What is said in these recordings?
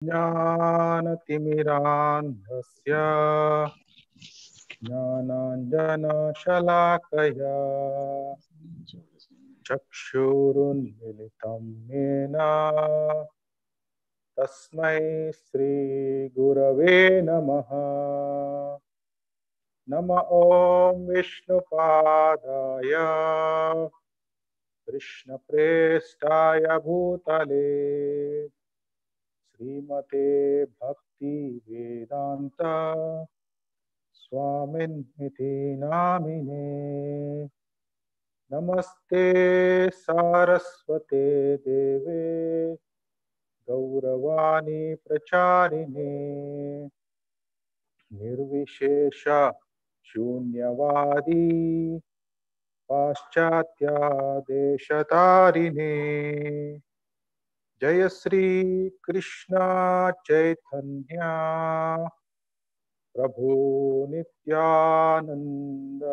ज्ञानतिमिरान्धस्य ज्ञानाञ्जनशलाकया चक्षुरुन्मीलितं येन तस्मै श्रीगुरवे नमः। नम ॐ विष्णुपादाय कृष्णप्रेष्ठाय भूतले श्रीमते भक्ति वेदांत स्वामिन्निति नामिने। नमस्ते सारस्वते देवे गौरवाणी प्रचारिणे निर्विशेष शून्यवादी पाश्चात्य देशतारिणे। जय श्री कृष्ण चैतन्य प्रभु नित्यानंद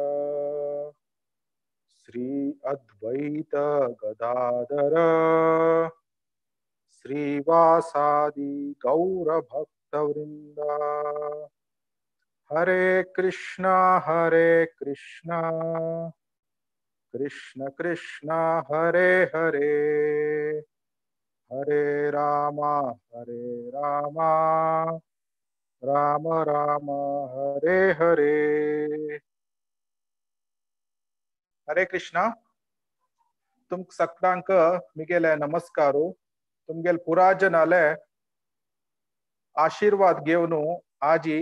श्री अद्वैत गदाधर श्रीवासादि गौर भक्तवृंद। हरे कृष्णा कृष्ण कृष्ण हरे हरे, हरे रामा राम राम हरे हरे। हरे कृष्णा। तुमक सगळ्यांक मिगेले नमस्कारो। तुमगेल पुराजनाले आशीर्वाद घेवन आजी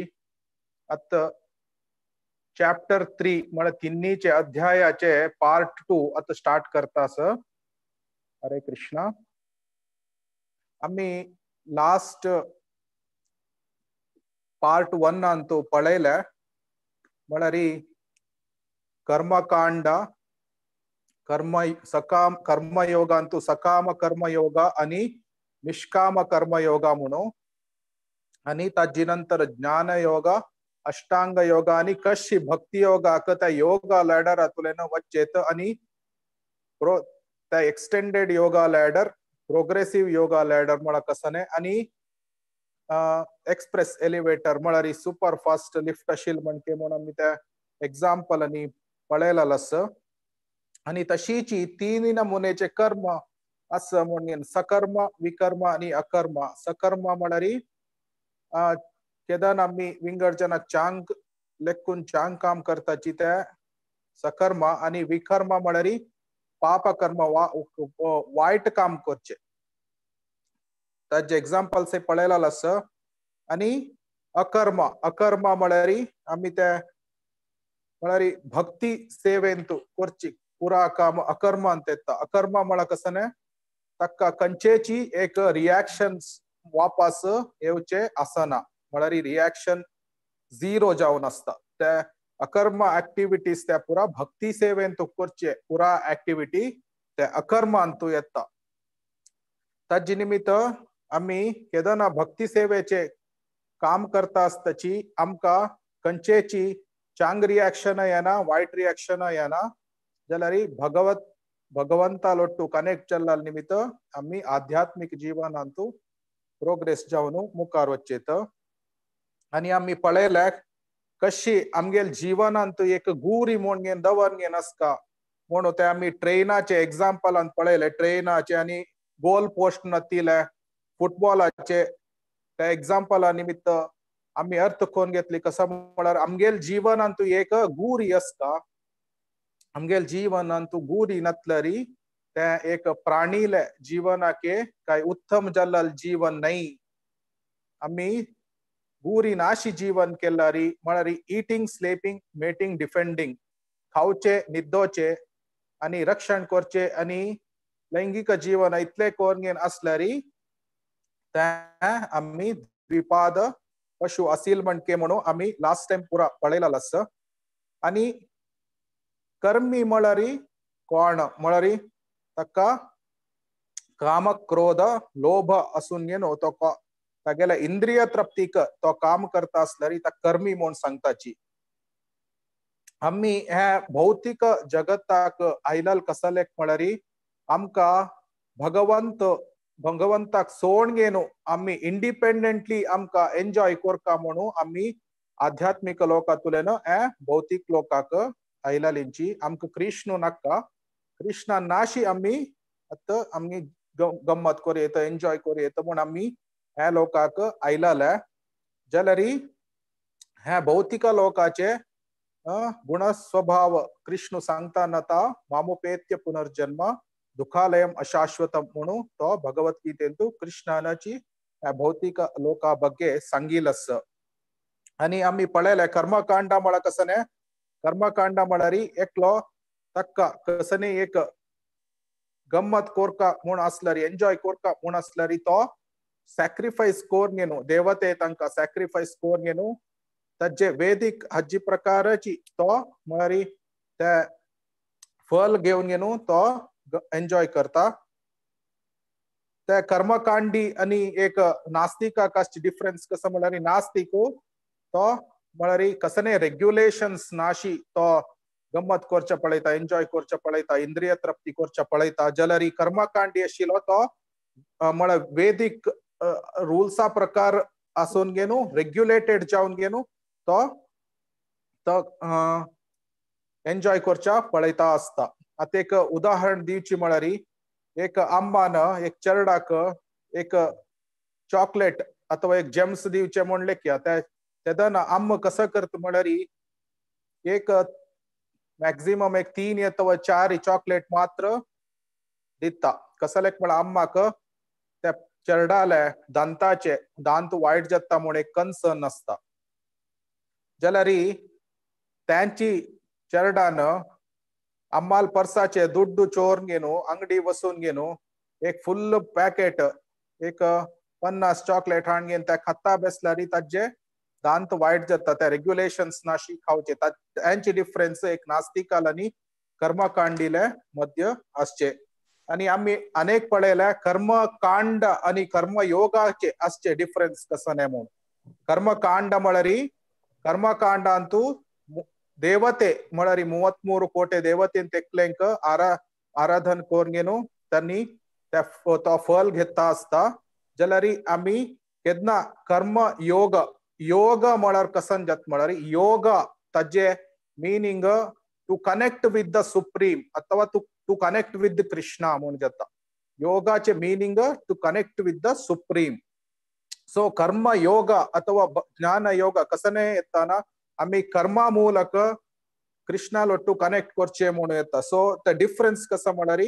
आत चॅप्टर 3 म्हळ्यार तिन्नीचे अध्यायाचे पार्ट 2 आतां स्टार्ट करता। हरे कृष्णा। आमी लास्ट पार्ट 1 अंतू पळयले म्हळ्यार कर्मकांड कर्म सकाम कर्मयोगांतू सकाम कर्मयोग आनी निष्काम कर्मयोग म्हणून आनी ताजे नंतर ज्ञानयोग अष्टांग योग आनी कशी भक्ती योगाक त्या योगा लॅडरांतल्यान वचचें आनी त्या extended yoga ladder progressive yoga ladder म्हळ्यार कसने आनी एक्सप्रेस एलिवेटर म्हळ्यार सुपर फास्ट लिफ्ट आशिल्ल म्हणके म्हूण आमी त्या एग्जाम्पल आनी पळयलें आसा। आनी तशीची तीन नमुनेचे कर्म आसा म्हणून सकर्म विकर्म आनी अकर्म। सकर्म म्हळ्यार केदन आमी विंगड जना चांग लेखून चांग काम करताची ते सकर्म आनी विकर्म म्हळ्यार पाप कर्म वा वायट काम करचे ताजे एग्जाम्पल से पळयलें आसा। आनी अकर्म अकर्म म्हळ्यार आमी ते म्हळ्यार भक्ती सेवेंतू करची पुरा काम अकर्म अंत येता। अकर्म म्हळ्यार कसने ताका कंचेची एक रिएक्शन वापस येवचे आसना म्हळ्यार रिएक्शन झिरो जावन आसता। ते अकर्म ऍक्टिव्हिटीज त्या पुरा भक्ती सेवेंतू करचे पुरा ऍक्टिव्हिटी ते अकर्म अंतू येता। ताजे निमित्त आमी केदना भक्ती सेवेचे काम करता आसताची आमकां कंचेची चांग रिएक्शन येना वायट रिएक्शन येना जाल्यार भगवंता लोट्टू कनेक्ट जाल्ल्या निमित्त आमी आध्यात्मिक जीवनांतू प्रोग्रेस जावन मुखार वचचेत। आनी आमी पळयले कशी आमगेल जीवनांतू एक गुरी म्हूण दवर घेन आसता म्हणून ते आमी ट्रेनाचे एग्जाम्पलान पळयले ट्रेनाचे आनी गोल पोस्ट नतिले फुटबॉलाचे त्या एग्जाम्पला निमित्त आमी अर्थ कोण घेतली कसो म्हळ्यार आमगेल जीवनांतू एक गुरी आसता। आमगेल जीवनांतू गुरी नतलरी ते एक प्राणीले जीवनाके काय उत्तम जाल्लें जीवन न्हय। आमी गुरी नाशी जीवन केल्यारी म्हळ्यार इटिंग स्लीपिंग मेटिंग डिफेंडिंग खावचे निद्दोचे आनी रक्षण करचे आनी लैंगिक जीवन इतले कोण घेवन आसल्यारी ते आमी द्विपाद पशु असील म्हणके म्हणून आमी लास्ट टायम पुरा पळयलें आसा। आनी कर्मी म्हळ्यार कोण म्हळ्यार ताका काम क्रोध लोभ आसून घेवन तो तागेल्या इंद्रिय तृप्तीक तो काम करता आसल्यार ताका कर्मी म्हूण सांगताची। आमी हे भौतिक जगताक आयलल कसलेक म्हळ्यार आमकां भगवंत भगवंताक सोण घेवन आमी इंडिपेंडंटली आमकां एन्जॉय करका म्हणून आमी आध्यात्मिक लोकांतुल्यान हे भौतीक लोकांक आयलालींची. आमकां कृष्ण नाका, कृष्णा नाशी आमी आतां आमी गम्मत करूं येता, एन्जॉय करूं येता म्हूण आमी ह्या लोकांक आयलाले. जाल्यार ह्या भौतिक लोकाचे गुण स्वभाव कृष्ण सांगता नता मामुपेत्य पुनर्जन्म दुखालयम अशाश्वतम म्हणून तो भगवद्गीतेंतु कृष्णानाची भौतिक लोका ಬಗ್ಗೆ सांगिलस. आणि आम्ही पळयले कर्मकांड म्हळ्यार कसने, कर्मकांड म्हळ्यार एकलो तक्का कसने एक गम्मत कोरका म्हूण आसल्यार, एन्जॉय कोरका म्हूण आसल्यार तो सॅक्रिफायस कोर घेवन देवते तांकां सॅक्रिफायस कोर घेवन ताजे वेदीक हाजी प्रकाराची तो म्हळ्यार ते फल घेवन घेवन तो एन्जॉय करता. ते कर्मकांडी आणि एक नास्तिकाक आसची डिफरन्स कसो म्हळ्यार नास्तिक तो म्हळ्यार कसने रेग्युलेशन्स नाशी तो गम्मत करच्या पळयता, एन्जॉय करच्या पळयता, इंद्रिय तृप्ती करच्या पळयता. जाल्यार कर्मकांडी आशिल्लो तो म्हळ्यार वेदीक रुल्सा प्रकार आसून घेवन रेग्युलेटेड जावन घेवन तो तो एन्जॉय करच्या पळयता आसता. आतां एक उदाहरण दिवची म्हळ्यार एक आंबान एक चेरडाक एक चॉकलेट अथवा एक जेम्स दिवचे म्हूण लेखया, तेदना आंब कसो करता म्हळ्यार एक मॅक्झिमम एक 3 अथवा 4 चॉकलेट मात्र दिता. कसो लेख म्हळ्यार आंबाक त्या चेरडाले दांताचे दांत वायट जाता म्हूण एक कन्सर्न आसता. जाल्यार त्यांची चेरडान अम्माल पर्साचे दुड्डू चोरून घेवन अंगडी वसून घेवन एक फुल्ल पॅकेट एक 50 चॉकलेट हाडून घेवन त्या खाता बेसल्यार ताजे दांत वायट जाता. त्या रेग्युलेशन्स नाशी खावचे. तांचे डिफरन्स एक नास्तिकाल आनी कर्मकांडीले मध्य आसचे. आनी आमी अनेक पळयले कर्मकांड आनी कर्मयोगाचे आसचे डिफरन्स कसो न्ही म्हूण. कर्मकांड म्हळ्यार कर्मकांडांतू ದೇವತೆ म्हळ्यार 33 ಕೋಟಿ ದೇವತೆ ತೆಕ್ಲೆಂक आराधन करून घेवन त्यांनी तो फल घेता आसता. जाल्यार आमी केन्ना कर्म योग, योग म्हळ्यार कसन जाता म्हळ्यार योग ताजे meaning to connect with the supreme अथवा टू कनेक्ट विथ कृष्णा म्हूण जाता. योगाचे meaning to connect with the supreme. So कर्म योग अथवा ज्ञान योग कसने येताना आमी कर्मा ಮೂಲಕ कृष्णाल ಒಟ್ಟು कनेक्ट करचे म्हणून येता. सो ते डिफरन्स कसो म्हळ्यार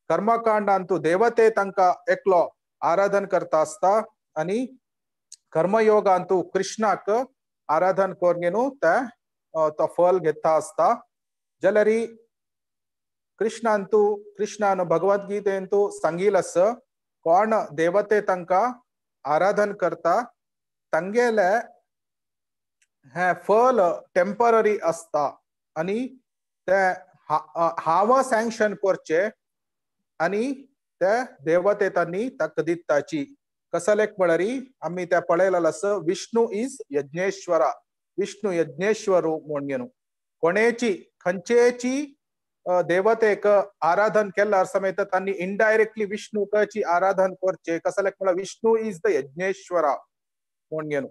कर्मकांड अंतू देवते तांकां एकलो आराधन करता आसता आनी कर्मयोग अंतू कृष्णाक आराधन करून घेवन ते तो फल घेता आसता. जाल्यार कृष्णांतू कृष्णान भगवद्गीतेंतू सांगिल आसा कोण देवते तांकां आराधन करता तांगेले हे फल टेम्पररी आसता आनी ते हांव सँक्शन करचे आनी ते देवते तांणी ताका दिताची. कसलेक म्हळ्यार आमी ते पळयलेलें आसा विष्णु is यज्ञेश्वरा, विष्णु यज्ञेश्वरू म्हूण घेवन कोणेची खंयचेची देवतेक आराधन केल्यार समेत तांणी इनडायरेक्टली विष्णुची आराधन करचे. कसलेक म्हळ्यार विष्णु is the यज्ञेश्वरा म्हूण घेवन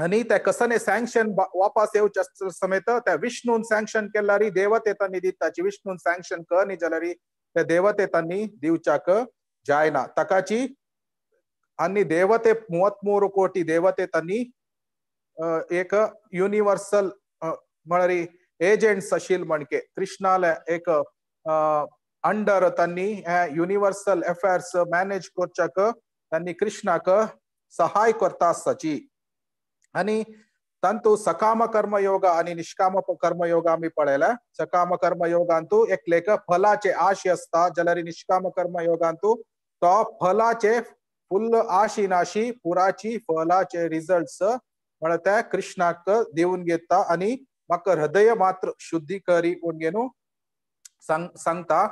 आनी त्या कसने सँक्शन वापस येवचे समेत त्या विष्णून सँक्शन केल्यार देवते तांणी दिताची. विष्णून सँक्शन कर न्ही जाल्यार त्या देवते तांणी दिवच्याक जायना ताकाची. आनी देवते 33 कोटी देवते तांणी एक युनिवर्सल म्हळ्यार एजंट्स आशिल्ले म्हणके कृष्णाले एक अंडर तांणी हे युनिवर्सल अफेर्स मॅनेज करच्याक तांणी कृष्णाक सहाय करता आसताची. आनी तांतू सकाम कर्मयोग आनी निष्काम कर्मयोग आमी पळयला. सकाम कर्मयोगांतू एकलेक फलाचे आशी आसता जाल्यार निष्काम कर्मयोगांतू तो फलाचे फुल्ल आशी नाशी पुराची फलाचे रिजल्ट्स म्हळ्यार ते कृष्णाक दिवन घेता आनी म्हाका हृदय मात्र शुद्धी करी म्हूण घेवन सांगता.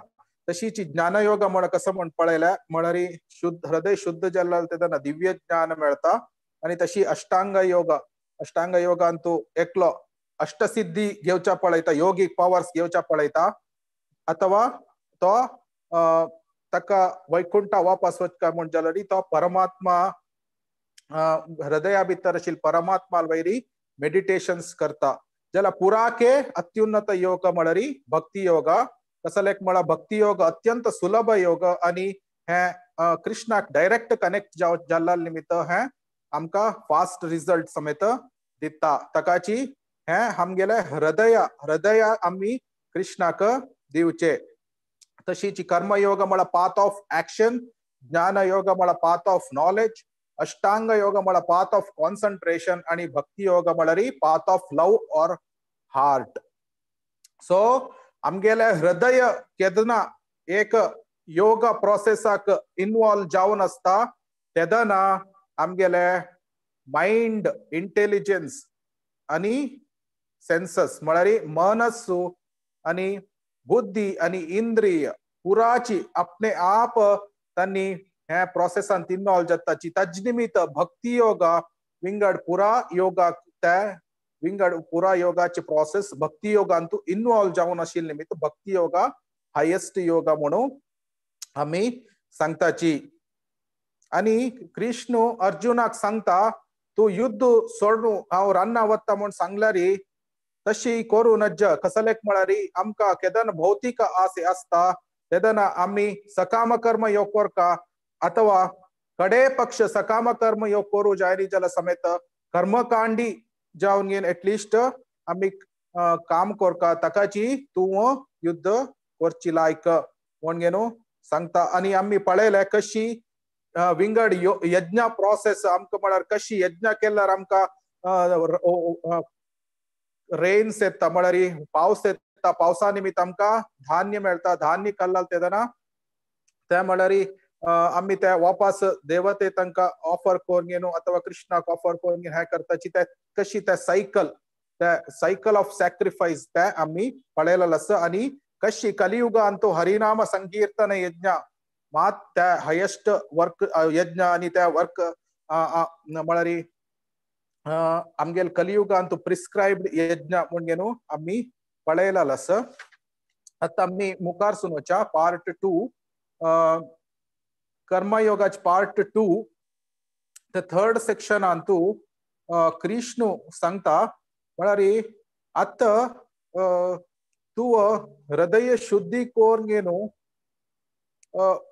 तशीच ज्ञानयोग म्हण कसो म्हण पळयल्या म्हळ्यार शुद्ध हृदय शुद्ध जाल्यार तेन्ना दिव्य ज्ञान मेळता. आनी तशी अष्टांग योग, अष्टांग योगांतू एकलो अष्टसिद्धी घेवच्या पळयता, योगीक पावर्स घेवच्या पळयता अथवा तो ताका वैकुंठा वापस वचका म्हूण जाल्यार तो परमात्मा हृदया भितर आशिल्ले परमात्मा वयरी मेडिटेशन्स करता. जाल्यार पुराके अत्युन्नत योग म्हळ्यार भक्ती योग. कसलेक म्हळ्यार भक्ती योग अत्यंत सुलभ योग आनी हे कृष्णाक डायरेक्ट कनेक्ट जाल्ल्या निमित्त हे आमकां फास्ट रिजल्ट समेत दिता. ताकाची हे आमगेले हृदय हृदय आमी कृष्णाक दिवचे. तशीच कर्मयोग म्हळ्यार पाथ ऑफ एक्शन, ज्ञान योग म्हळ्यार पाथ ऑफ नॉलेज, अष्टांग योग म्हळ्यार पाथ ऑफ कॉन्सन्ट्रेशन आनी भक्ती योग म्हळ्यार path of love or heart. So आमगेले हृदय केदना एक योग प्रोसेसाक इन्वॉल्व जावन आसता तेदना आमगेले मायंड, इंटेलिजन्स आनी सेन्सस म्हळ्यार मनस्सु आनी बुद्धी आनी इंद्रिय पुराची आपणे आप तांणी हे प्रोसेसान इन्वॉल्व जाताची. ताजे निमित्त भक्ती योग विंगड पुरा योगाक ते विंगड पुरा योगाचे प्रोसेस भक्ती योगांतू इन्वॉल्व जावन आशिल्ले निमित्त भक्ती योगा हायेस्ट योगा म्हणून आमी सांगताची. आनी कृष्ण अर्जुनाक सांगता तूं युद्ध सोडून हांव रान्ना वता म्हूण सांगल्यार तशी करूं नज्ज. कसलेक म्हळ्यार आमकां केदना भौतीक आसे आसता तेदना आमी सकाम कर्म योग करका अथवा कडे पक्ष सकाम कर्म योग करूं जायनी जाल्यार समेत कर्मकांडी जावन घेवन एटलिस्ट आमी काम करका ताकाची तूं युद्ध करची लायक म्हूण घेवन सांगता. आनी आमी पळयले कशी विंगड यज्ञ प्रोसेस आमकां म्हळ्यार कशी यज्ञ केल्यार आमकां रेन्स येता म्हळ्यार पावस येता, पावसा निमित्त आमकां धान्य मेळटा, धान्य कल्लाल तेदना ते म्हळ्यार आमी ते वापस देवते तांकां ऑफर करून घेवन अथवा कृष्णाक ऑफर करून घेवन हें करताची ते कशी ते सायकल ते सायकल ऑफ सॅक्रिफायस ते आमी पळयलेलें आसा. आनी कशी कलियुगांत हरिनाम संकीर्तन यज्ञ मात त्या हायेस्ट वर्क यज्ञ आनी त्या वर्क म्हळ्यार आमगेले कलियुगांत प्रिस्क्रायब्ड यज्ञ म्हूण घेवन आमी पळयलेलें आसा. आतां आमी मुखार सून वच्या पार्ट 2 कर्मयोगाचे पार्ट 2 ते थर्ड सेक्शनांतू कृष्ण सांगता म्हळ्यार आतां तूं हृदय शुद्धी करून घेवन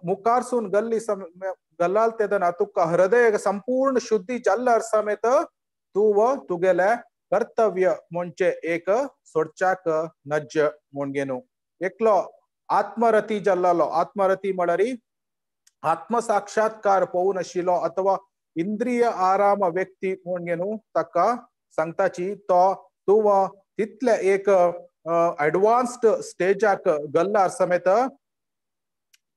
मुखारसून गल्ली गल्लाल तेदना तुका हृदय संपूर्ण शुद्धी जाल्ल्यार समेत तूं तुगेले कर्तव्य म्हणचे एक सोडच्याक नज्ज म्हूण घेवन एकलो आत्मरती जाल्लो. आत्मरती म्हळ्यार आत्मसाक्षात्कार पोवून आशिल्लो अथवा इंद्रिय आराम व्यक्ती म्हूण घेवन ताका सांगताची तो तूं तितले एक एडवान्स्ड स्टेजाक गल्लार समेत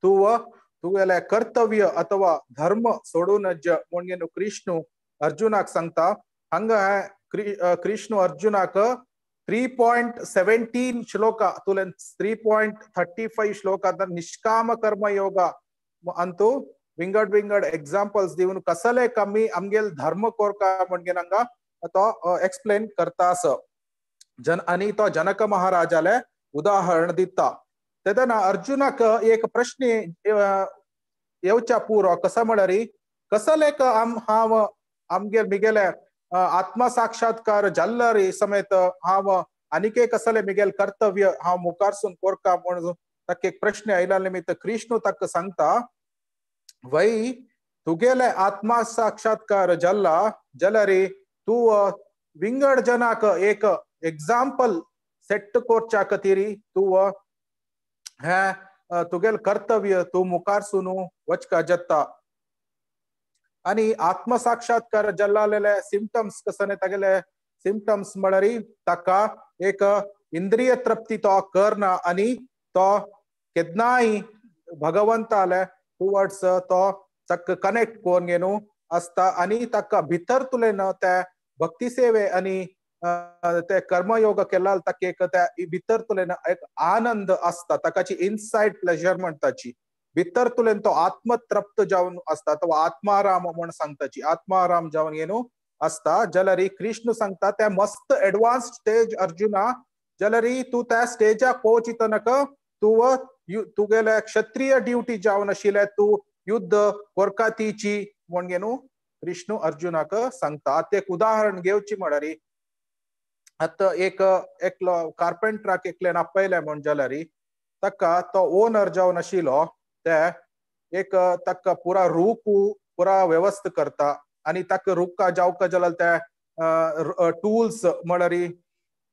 तूं तुगेले कर्तव्य अथवा धर्म सोडून नज्ज म्हूण घेवन कृष्ण अर्जुनाक सांगता. हांगा कृष्ण अर्जुनाक 3.17 श्लोका तुलेन 3.35 श्लोका निष्काम कर्म योगा अंतू विंगड विंगड एग्जाम्पल्स दिवन कसले कमी आमगेल धर्म कोरका म्हूण घेवन हांगा तो एक्सप्लेन करता आसा. जन आनी तो जनक महाराजाले उदाहरण दिता. तेदना अर्जुनाक एक प्रश्न येवच्या पुरो कसो म्हळ्यार कसलेक हांव आमगेल मिगेले आत्मसाक्षात्कार जाल्ल्यार समेत हांव आनीक कसले मिगेल कर्तव्य हांव मुखारसून कोरका म्हूण ताका एक प्रश्न आयला निमित्त कृष्ण ताका सांगता वय तुगेले आत्मसाक्षात्कार जाल्ला जाल्यार तूं विंगड जनाक एक एग्जाम्पल सेट करच्या खातीर तूं हे तुगेल कर्तव्य तूं मुखारसून वचका जाता. आनी आत्मसाक्षात्कार जाल्ले सिमटम्स कसने तागेले सिमटम्स म्हळ्यार ताका एक इंद्रिय तृप्ती तो करना आनी तो केन्नाय भगवंताले टुवर्ड्स तो ताका कनेक्ट करून घेवन आसता आनी ताका भितर तुलेन ते भक्ती सेवे आनी ते कर्मयोग केला ताका एक त्या भितर तुलेन एक आनंद आसता. ताकाची इनसायड प्लेजर म्हणटाची भितर तुलेन तो आत्मतृप्त जावन आसता तो आत्माराम म्हूण सांगताची आत्माराम जावन घेवन आसता. जाल्यार कृष्ण सांगता त्या मस्त एडवान्स स्टेज अर्जुना जाल्यार तूं त्या स्टेजाक पोवचितनक तूं तुगेले क्षत्रिय ड्युटी जावन आशिल्ले तूं युद्ध कोरकातीची म्हणगे न्हू कृष्ण अर्जुनाक सांगता. आतां एक उदाहरण घेवची म्हळ्यार आतां एक एकलो कार्पेंटराक एकल्यान आपयलें म्हण जाल्यार ताका तो ओनर जावन आशिल्लो ते एक ताका पुरा रूख पुरा व्यवस्था करता आनी ताका रुखा जावका जाल्यार ते टूल्स म्हळ्यार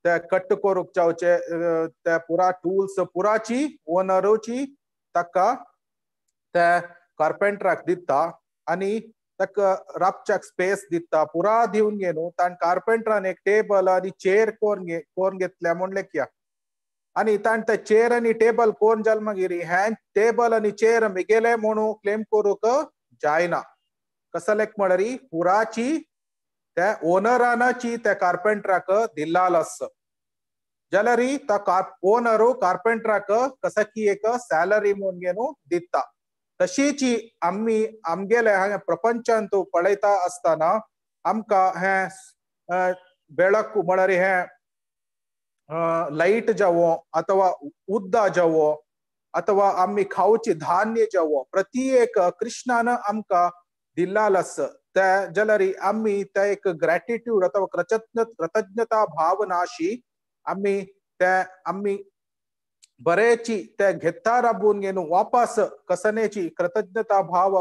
ते कट करूंक जावचे ते पुरा टूल्स पुराची ओनरूची ताका ते कार्पेंटराक दिता आनी ताका रापच्याक स्पेस दिता पुरा दिवन घे न्हू. ताण कार्पेंटरान एक टेबल आनी चेर कोरून घेतल्या म्हूण लेखया आनी ताण ते चेर आनी टेबल कोरून जाल मागीर हें टेबल आनी चेर मिगेले म्हणून क्लेम करूंक जायना. कसलेक म्हळ्यार पुराची त्या ओनरानाची त्या कार्पेंटराक दिल्लाल आस जाल्यार तो ओनरू कार्पेंटराक कसकी एक सॅलरी म्हूण घे न्हू दिता. तशीची आमी आमगेले हांगा प्रपंचांत पळयता आसतना आमकां हें बेळक म्हळ्यार हें लायट जावो अथवा उद्दा जावो अथवा आमी खावची धान्य जावो प्रति एक कृष्णान आमकां दिल्लाल आस ते जाल्यार आमी ते एक ग्रॅटिट्यूड अथवा कृतज्ञता भावनाशी आमी ते आमी बरेची ते घेता राबून घेवन वापस कसनेची कृतज्ञता भाव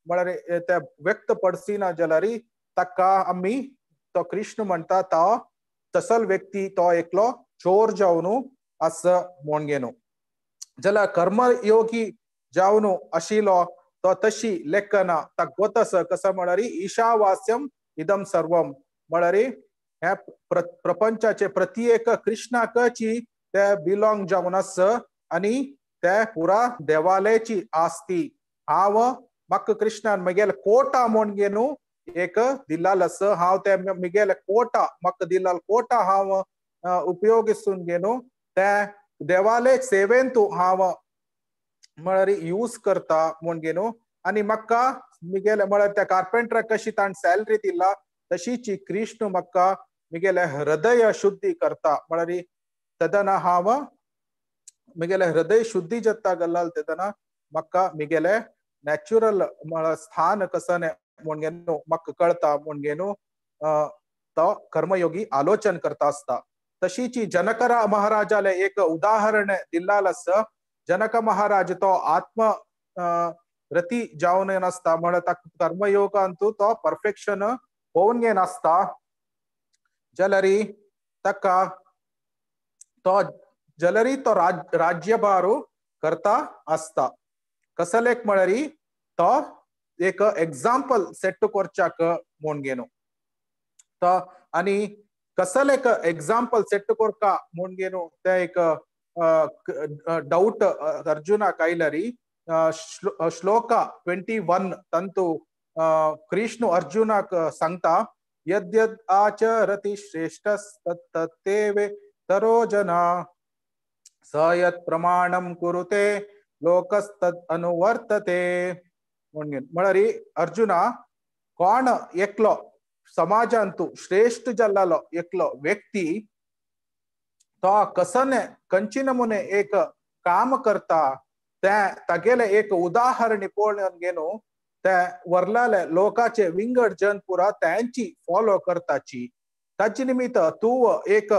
म्हळ्यार ते व्यक्त पडसिना जाल्यार ताका आमी तो कृष्ण म्हणटा तो तसल व्यक्ती तो एकलो चोर जावन आस म्हूण घेवन. जाल्यार कर्मयोगी जावन आशिल्लो तो तशी लेखना ताका गोत आसा कसो म्हळ्यार ईशावास्यम इदम सर्वम म्हळ्यार हे प्रपंचाचे प्रति एक कृष्णाकची ते बिलोंग जावन आस आनी ते पुरा देवालयाची आसती. हांव म्हाका कृष्णान म्हगेले कोटा म्हूण घे न्हू एक दिल्लाल आस हांव ते म्हगेले कोटा म्हाका दिल्लाल कोटा हांव उपयोगिसून घे न्हू ते देवालय सेवेन तूं हांव म्हळ्यार यूज करता म्हूण घे न्हू. आनी म्हाका म्हगेले म्हळ्यार त्या कार्पेंटराक कशी ताण सॅलरी दिला तशीची कृष्ण म्हाका म्हगेले हृदय शुद्धी करता म्हळ्यार तेदना हांव म्हगेले हृदय शुद्धी जाता गल्लाल तेदना म्हाका म्हगेले नॅचरल म्हळ्यार स्थान कसने म्हूण घे न्हू म्हाका कळता म्हूण घे न्हू तो कर्मयोगी आलोचन करता आसता. तशीची जनकरा महाराजाले एक उदाहरण दिल्लाल आसा. जनक महाराज तो आत्म रती जावन नासता म्हळ्यार ताका कर्मयोगांतू तो परफेक्शन होवन घे नासता जाल्यार ताका तो जाल्यार तो राज्यभारू करता आसता. कसलेक म्हळ्यार तो एक एग्जाम्पल सेट करच्याक म्हूण घे न्हू तो आनी कसलेक एग्जाम्पल सेट करका म्हूण घे न्हू ते एक डाउट अर्जुनाक आयल्यार श्लोका 21 तंतु कृष्ण अर्जुनाक सांगता यद्यद् आचरति श्रेष्ठस्तत्तत्तेवे तरो जना स यत् प्रमाणं कुरुते लोकस्तद् अनुवर्तते. म्हळ्यार अर्जुना कोण एकलो समाजांतु श्रेष्ठ जाल्लो एकलो व्यक्ती तो कसने कंची नमुने एक काम करता ते तागेले एक उदाहरण पळोवन घे न्हू ते वरलाले लोकाचे विंगड जन पुरा त्यांची फॉलो करताची. ताचे निमित्त तूं एक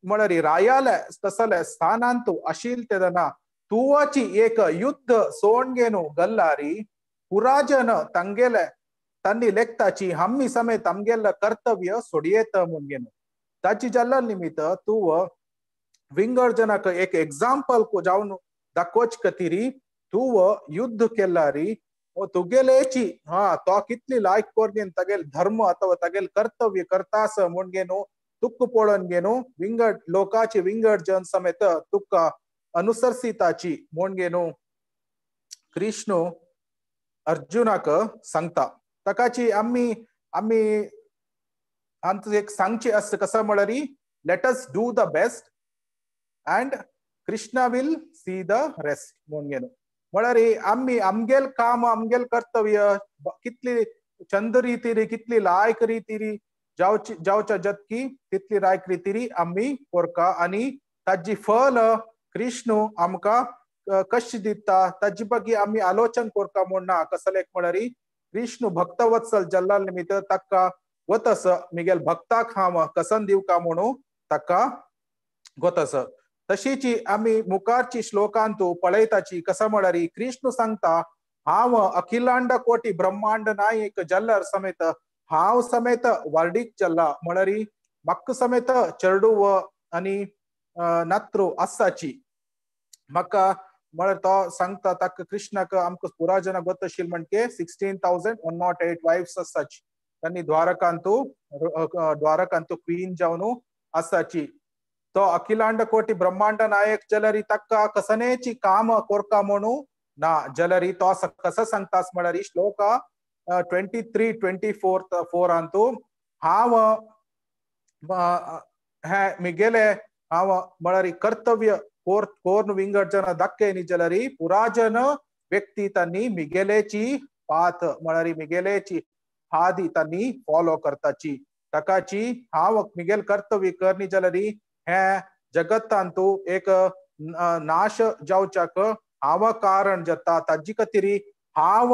म्हळ्यार रायाले तसले स्थानांतु आशिल्ले तेन्ना तुवाची एक युद्ध सोण घे न्हू गल्लारी पुराजन तांगेले तांणी लेखताची हम्मी समेत आमगेले कर्तव्य सोडयेत म्हूण घे न्हू. ताची जाल्ल्या निमित्त तूं विंगड जनाक एक एग्जाम्पल जावन दाखोवचे खातीर तूं युद्ध केल्यारी तुगेलेची हा तो कितली लायक करून तागेले धर्म अथवा तागेले कर्तव्य करता आसा म्हूण घे न्हू तुका पळोवन घे न्हू विंगड लोकाचे विंगड जन समेत तुका अनुसरसिताची म्हूण घे न्हू कृष्ण अर्जुनाक सांगता. ताकाची आमी आमी आमकां एक सांगचें आसता कसो म्हळ्यार let us do the best and Krishna will see the rest म्हूण घे न्हू. म्हळ्यार आमी आमगेल काम आमगेल कर्तव्य कितली चंद रितीरी कितली लायक रितीरी जावची जावच्या जतकी तितली लायक रितीरी आमी कोरका आनी ताजी फल कृष्ण आमकां कशी दिता ताजी ಬಗ್ಗೆ आमी आलोचन कोरका म्हूण ना. कसलेक म्हळ्यार कृष्ण भक्तवत्सल जल्ला निमित्त ताका गोतस मिगेल भक्ताक हांव कसन दिवका म्हणू ताका गोतस. तशीची आमी मुखारची श्लोकांतू पळयताची कस म्हळ्यार कृष्ण सांगता हांव अखिलांड कोटी ब्रह्मांड नायक जल्लर समेत हांव समेत वर्डीक जल्ला म्हळ्यार मक्क समेत चेडूव आनी नत्रू आसाची. म्हाका म्हळ्यार तो सांगता ताका कृष्णाक आमकां पुरा जन गोतशील म्हणके 16,108 वायफ्स आसाची. तांणी द्वारकांतू द्वारकांतू क्वीन जावन आसाची. तो अखिलांड कोटी ब्रह्मांड नायक जलरी ताका कसनेची काम कोरका म्हणू ना जलरी तो कस सांगतास म्हळ्यार श्लोक 23 24 अंतू हांव हे मिगेले हांव म्हळ्यार कर्तव्य कोर कोर्न विंगड जन धक्के नी जलरी पुराजन व्यक्ती तांणी मिगेलेची पाथ म्हळ्यार मिगेलेची हादी तांणी फॉलो करताची. ताकाची हांव मिगेल कर्तव्य करनी जलरी हे जगतांतू एक नाश जावच्याक हांव कारण जाता. ताजी खातीर हांव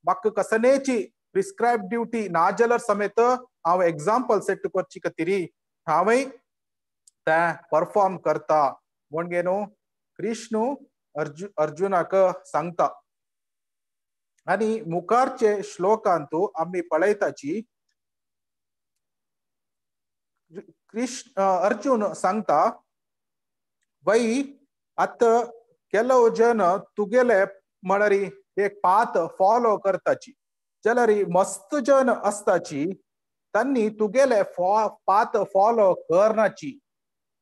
म्हाका कसनेची प्रिस्क्रायब ड्युटी ना जाल्यार समेत हांव एग्जाम्पल सेट करची खातीर हांवय ते परफॉर्म करता म्हणगे न्हू कृष्ण अर्जुनाक सांगता. आनी मुखारचे श्लोकांतू आमी पळयताची कृष्ण अर्जुन सांगता वै आतां ಕೆಲವು जन तुगेले म्हळ्यार एक पाथ फॉलो करताची जाल्यार मस्त जन आसताची तांणी तुगेले पाथ फॉलो करनाची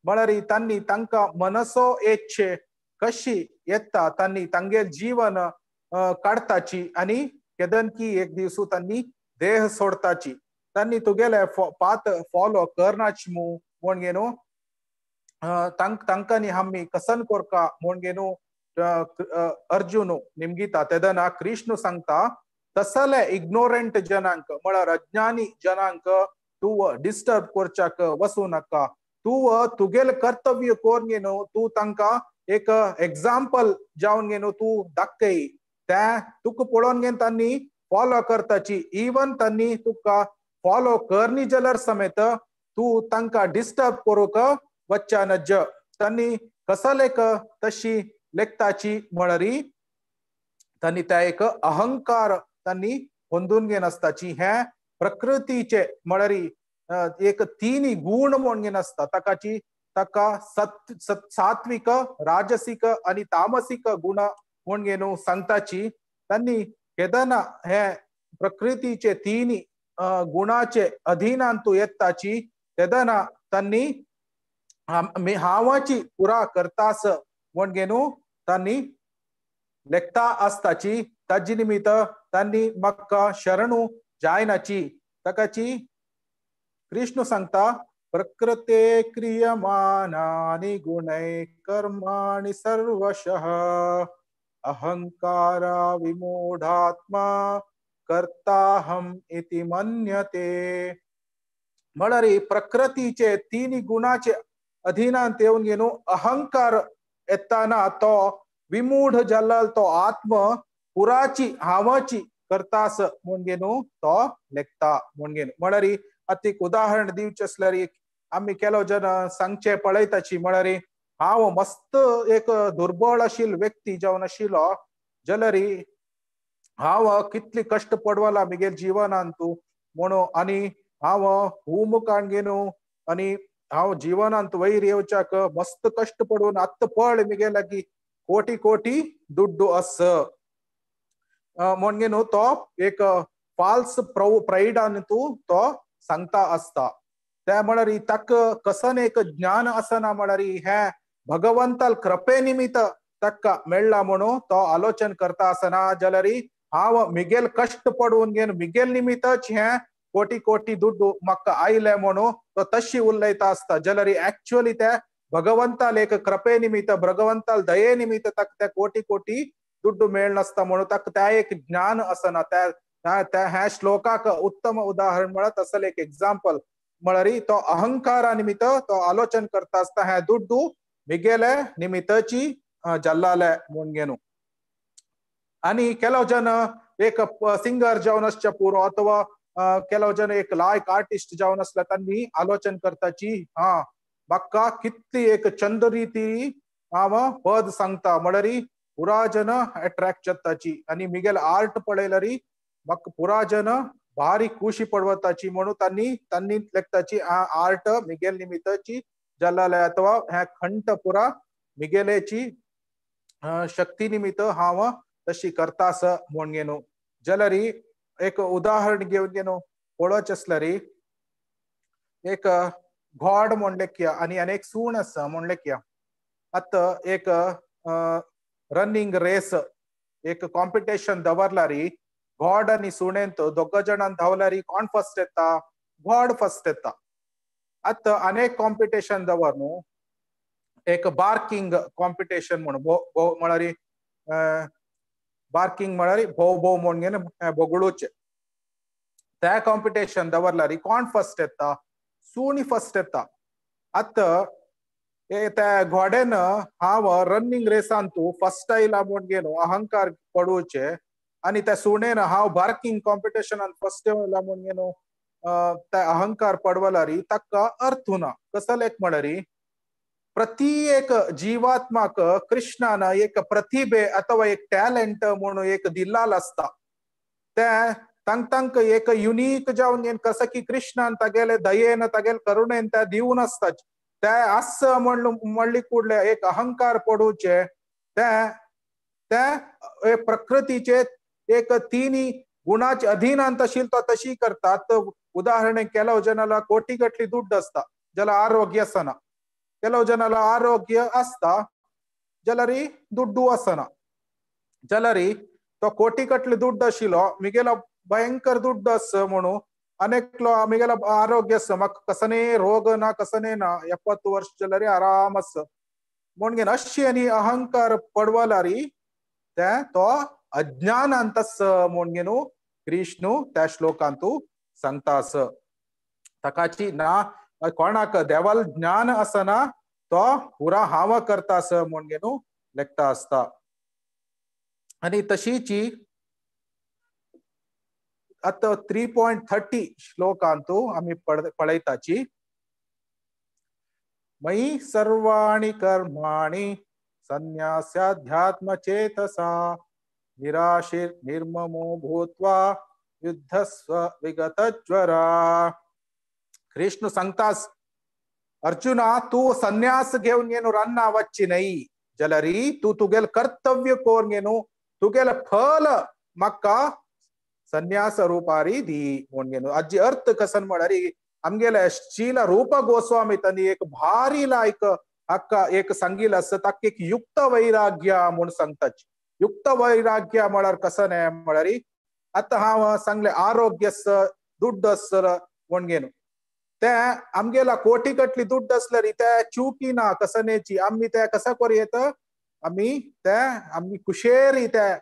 म्हळ्यार तांणी तांकां मनसो इच्छे कशी येता तांणी तांगेल जीवन काडताची आनी केदनकी एक दिवसू तांणी देह सोडताची. तांणी तुगेले पाथ फॉलो करनाची मू म्हण न्हू तांकांनी आमी कसन कोरका म्हण न्हू अर्जुन निमगिता. तेदना कृष्ण सांगता तसले इग्नोरंट जनांक म्हळ्यार अज्ञानी जनांक तूं डिस्टर्ब करच्याक वसूं नाका. तूं तुगेल कर्तव्य कोर न्हू तूं तांकां एक एग्जाम्पल जावन न्हू तूं दाखय ते तुका पळोवन घेवन तांणी फॉलो करताची. इवन तांणी तुका फॉलो करनी जाल्यार समेत तूं तांकां डिस्टर्ब करूंक वच्चा नज. तांणी कसलेक तशी लेखताची म्हळ्यार तांणी त्या एक अहंकार तांणी होंदून घेनासताची. हे प्रकृतीचे म्हळ्यार एक तीन गुण म्हूण घेनासता ताकाची ताका सात्विक राजसिक आनी तामसिक गुण म्हूण घेवन सांगताची. तांणी केदना हे प्रकृतीचे तीन गुणाचे अधीनांतू येताची तेदना तांणी हांवाची पुरा करतास म्हूण घेवन तांणी लेखता आसताची. ताजी निमित्त तांणी म्हाका शरणू जायनाची. ताकाची कृष्ण सांगता प्रकृते क्रियमाणानि गुणै कर्माणि सर्वशः अहंकारा विमूढात्मा कर्ताहम इति मन्यते. म्हळ्यार प्रकृतीचे तीन गुणाचे अधीनांत येवन घेवन अहंकार येताना तो विमूढ जाल्लो तो आत्म पुराची हांवाची करतास म्हूण घेवन तो लेखता म्हूण घेवन. म्हळ्यार आतां एक उदाहरण दिवचें आसल्यार आमी केलो जन सांगचे पळयताची म्हळ्यार हांव मस्त एक दुर्बळ आशिल्लो व्यक्ती जावन आशिल्लो जाल्यार हांव कितली कश्ट पडवला म्हगेल जिवनांतू म्हणून आनी हांव हूम घेवन आनी हांव जिवनांत वयर येवच्याक मस्त कश्ट पडून आत्तां पळ म्हगे लागीं कोटी कोटी दुड्डू आस म्हण न्हू तो एक फाल्स प्रायडान तूं तो सांगता आसता. ते म्हळ्यार ताका कसन एक ज्ञान आसना म्हळ्यार हे भगवंताल कृपे निमित्त ताका मेळ्ळा म्हणून तो आलोचन करता आसना जाल्यार हांव मिगेल कश्ट पडून घेवन मिगेल निमित्तच हे कोटी कोटी दुड्डू म्हाका आयले म्हणून तो तशी उलयता आसता. जाल्यार एक्चुअली ते भगवंताल एक कृपे निमित्त भगवंताल दये निमित्त ताका ते कोटी कोटी दुड्डू मेळनासता म्हणून ताका त्या एक ज्ञान आसना. त्या ह्या श्लोकाक उत्तम उदाहरण म्हळ्यार तसले एक एग्जाम्पल म्हळ्यार तो अहंकारा निमित्त तो आलोचन करता आसता हे दुड्डू मिगेले निमित्तची जल्लाले म्हणून. आणि ಕೆಲವು ಜನ एक सिंगर जावन आसच्या पुरो अथवा ಕೆಲವು जन एक लायक आर्टिस्ट जावन आसल्या तांणी आलोचन करताची हा म्हाका कितली एक चंद रिती हांव पद सांगता म्हणल्यार पुरा जन अट्रॅक्ट जाताची आनी मिगेल आर्ट पळयल्यार म्हाका पुरा जन भारी खुशी पडवताची म्हणून तांणी तांणी लेखताची आर्ट मिगेल निमित्ताची जल्लाले अथवा ह्या खंट पुरा मिगेलेची शक्ती निमित्त हांव तशी करतास म्हणून घेनो. जाल्यार एक उदाहरण घेवन घेनो पळोवचें आसल्यार एक गॉड म्हण लेखया आनी आनी एक सूण आसा म्हण लेखया. आतां एक रनिंग रेस एक कॉम्पिटिशन दवरल्यार गॉड आनी सुणेंत दोग जाणां धांवल्यार कोण फर्स्ट येता? गॉड फर्स्ट येता. आतां अनेक कॉम्पिटिशन दवर न्हू, एक बार्किंग कॉम्पिटिशन म्हण म्हळ्यार बार्किंग म्हळ्यार भोव भोव म्हण बोगळूचे त्या कॉम्पिटिशन दवरल्यार कोण फर्स्ट येता? सुणी फर्स्ट येता. आतां त्या घोड्यान हांव रनिंग रेसान तूं फर्स्ट आयला म्हण घेवन अहंकार पडोवचे आनी त्या सुणेन हांव बार्किंग कॉम्पिटिशनान फर्स्ट येयला म्हण घेवन त्या अहंकार पडवल्यार ताका अर्थ ना. कसो लेख म्हळ्यार प्रत्येक जीवात्माक कृष्णान एक प्रतिभे अथवा एक टॅलेंट म्हणून एक दिल्लाल आसता. ते तांक एक युनीक जावन कसं की कृष्णान तागेले दयेन तागेले करुणेन त्या दिवन आसता. ते आस म्हणली कुडले एक अहंकार पडोवचे ते ते प्रकृतीचे एक तिन्ही गुणाचे अधीनांत आशिल्लो तो तशी करतात. उदाहरण ಕೆಲವು ಜನला कोटी गटली दुड्ड आसता ज्याला आरोग्य आसना, ಕೆಲವು ಜನला आरोग्य आसता जाल्यार दुड्डू आसना. जाल्यार तो कोटी गटली दुड्ड आशिल्लो मिगेलो भयंकर दुड्ड आस म्हणून अनेकलो मिगेलो आरोग्य आसा म्हाका कसने रोग ना कसने ना 70 वर्ष जाल्यार आराम आसा म्हणून अशी आनी अहंकार पडवल्यार ते तो अज्ञानांत आसा म्हणून कृष्ण त्या श्लोकांतू सांगता आस. ताकाची ना कोणाक देवाल ज्ञान आसना तो पुरा हांव करता आस म्हणून लेखता आसता. आनी तशीची आतां 3.30 श्लोकांतू आमी पळयताची मयि सर्वाणि कर्माणि संन्यास्याध्यात्मचेतसा निराशिर निर्ममो भूत्वा युद्धस्व विगतज्वरा. कृष्ण सांगतास अर्जुना तू संन्यास घेवन घेवन रान्ना वच्ची न्हय जाल्यार तूं तुगेलें कर्तव्य कोरून घेवन तुगेलें फल म्हाका संन्यास रुपारी दी म्हणून घेवन. आजी अर्थ कसन म्हळ्यार आमगेले शील रूप गोस्वामी तांणी एक भारी लायक हाका एक सांगिल्लें आसा ताका एक युक्त वैराग्य म्हूण सांगताची. युक्त वैराग्य म्हळ्यार कसं न्हय म्हळ्यार आतां हांव सांगलें आरोग्य आसा दुड्ड आसा म्हूण घेवन ते आमगेला कोटी गटली दुड्ड आसल्यार ते चुकी ना कसनेची आमी ते कसं करूं येता आमी ते आमी कुशेरी ते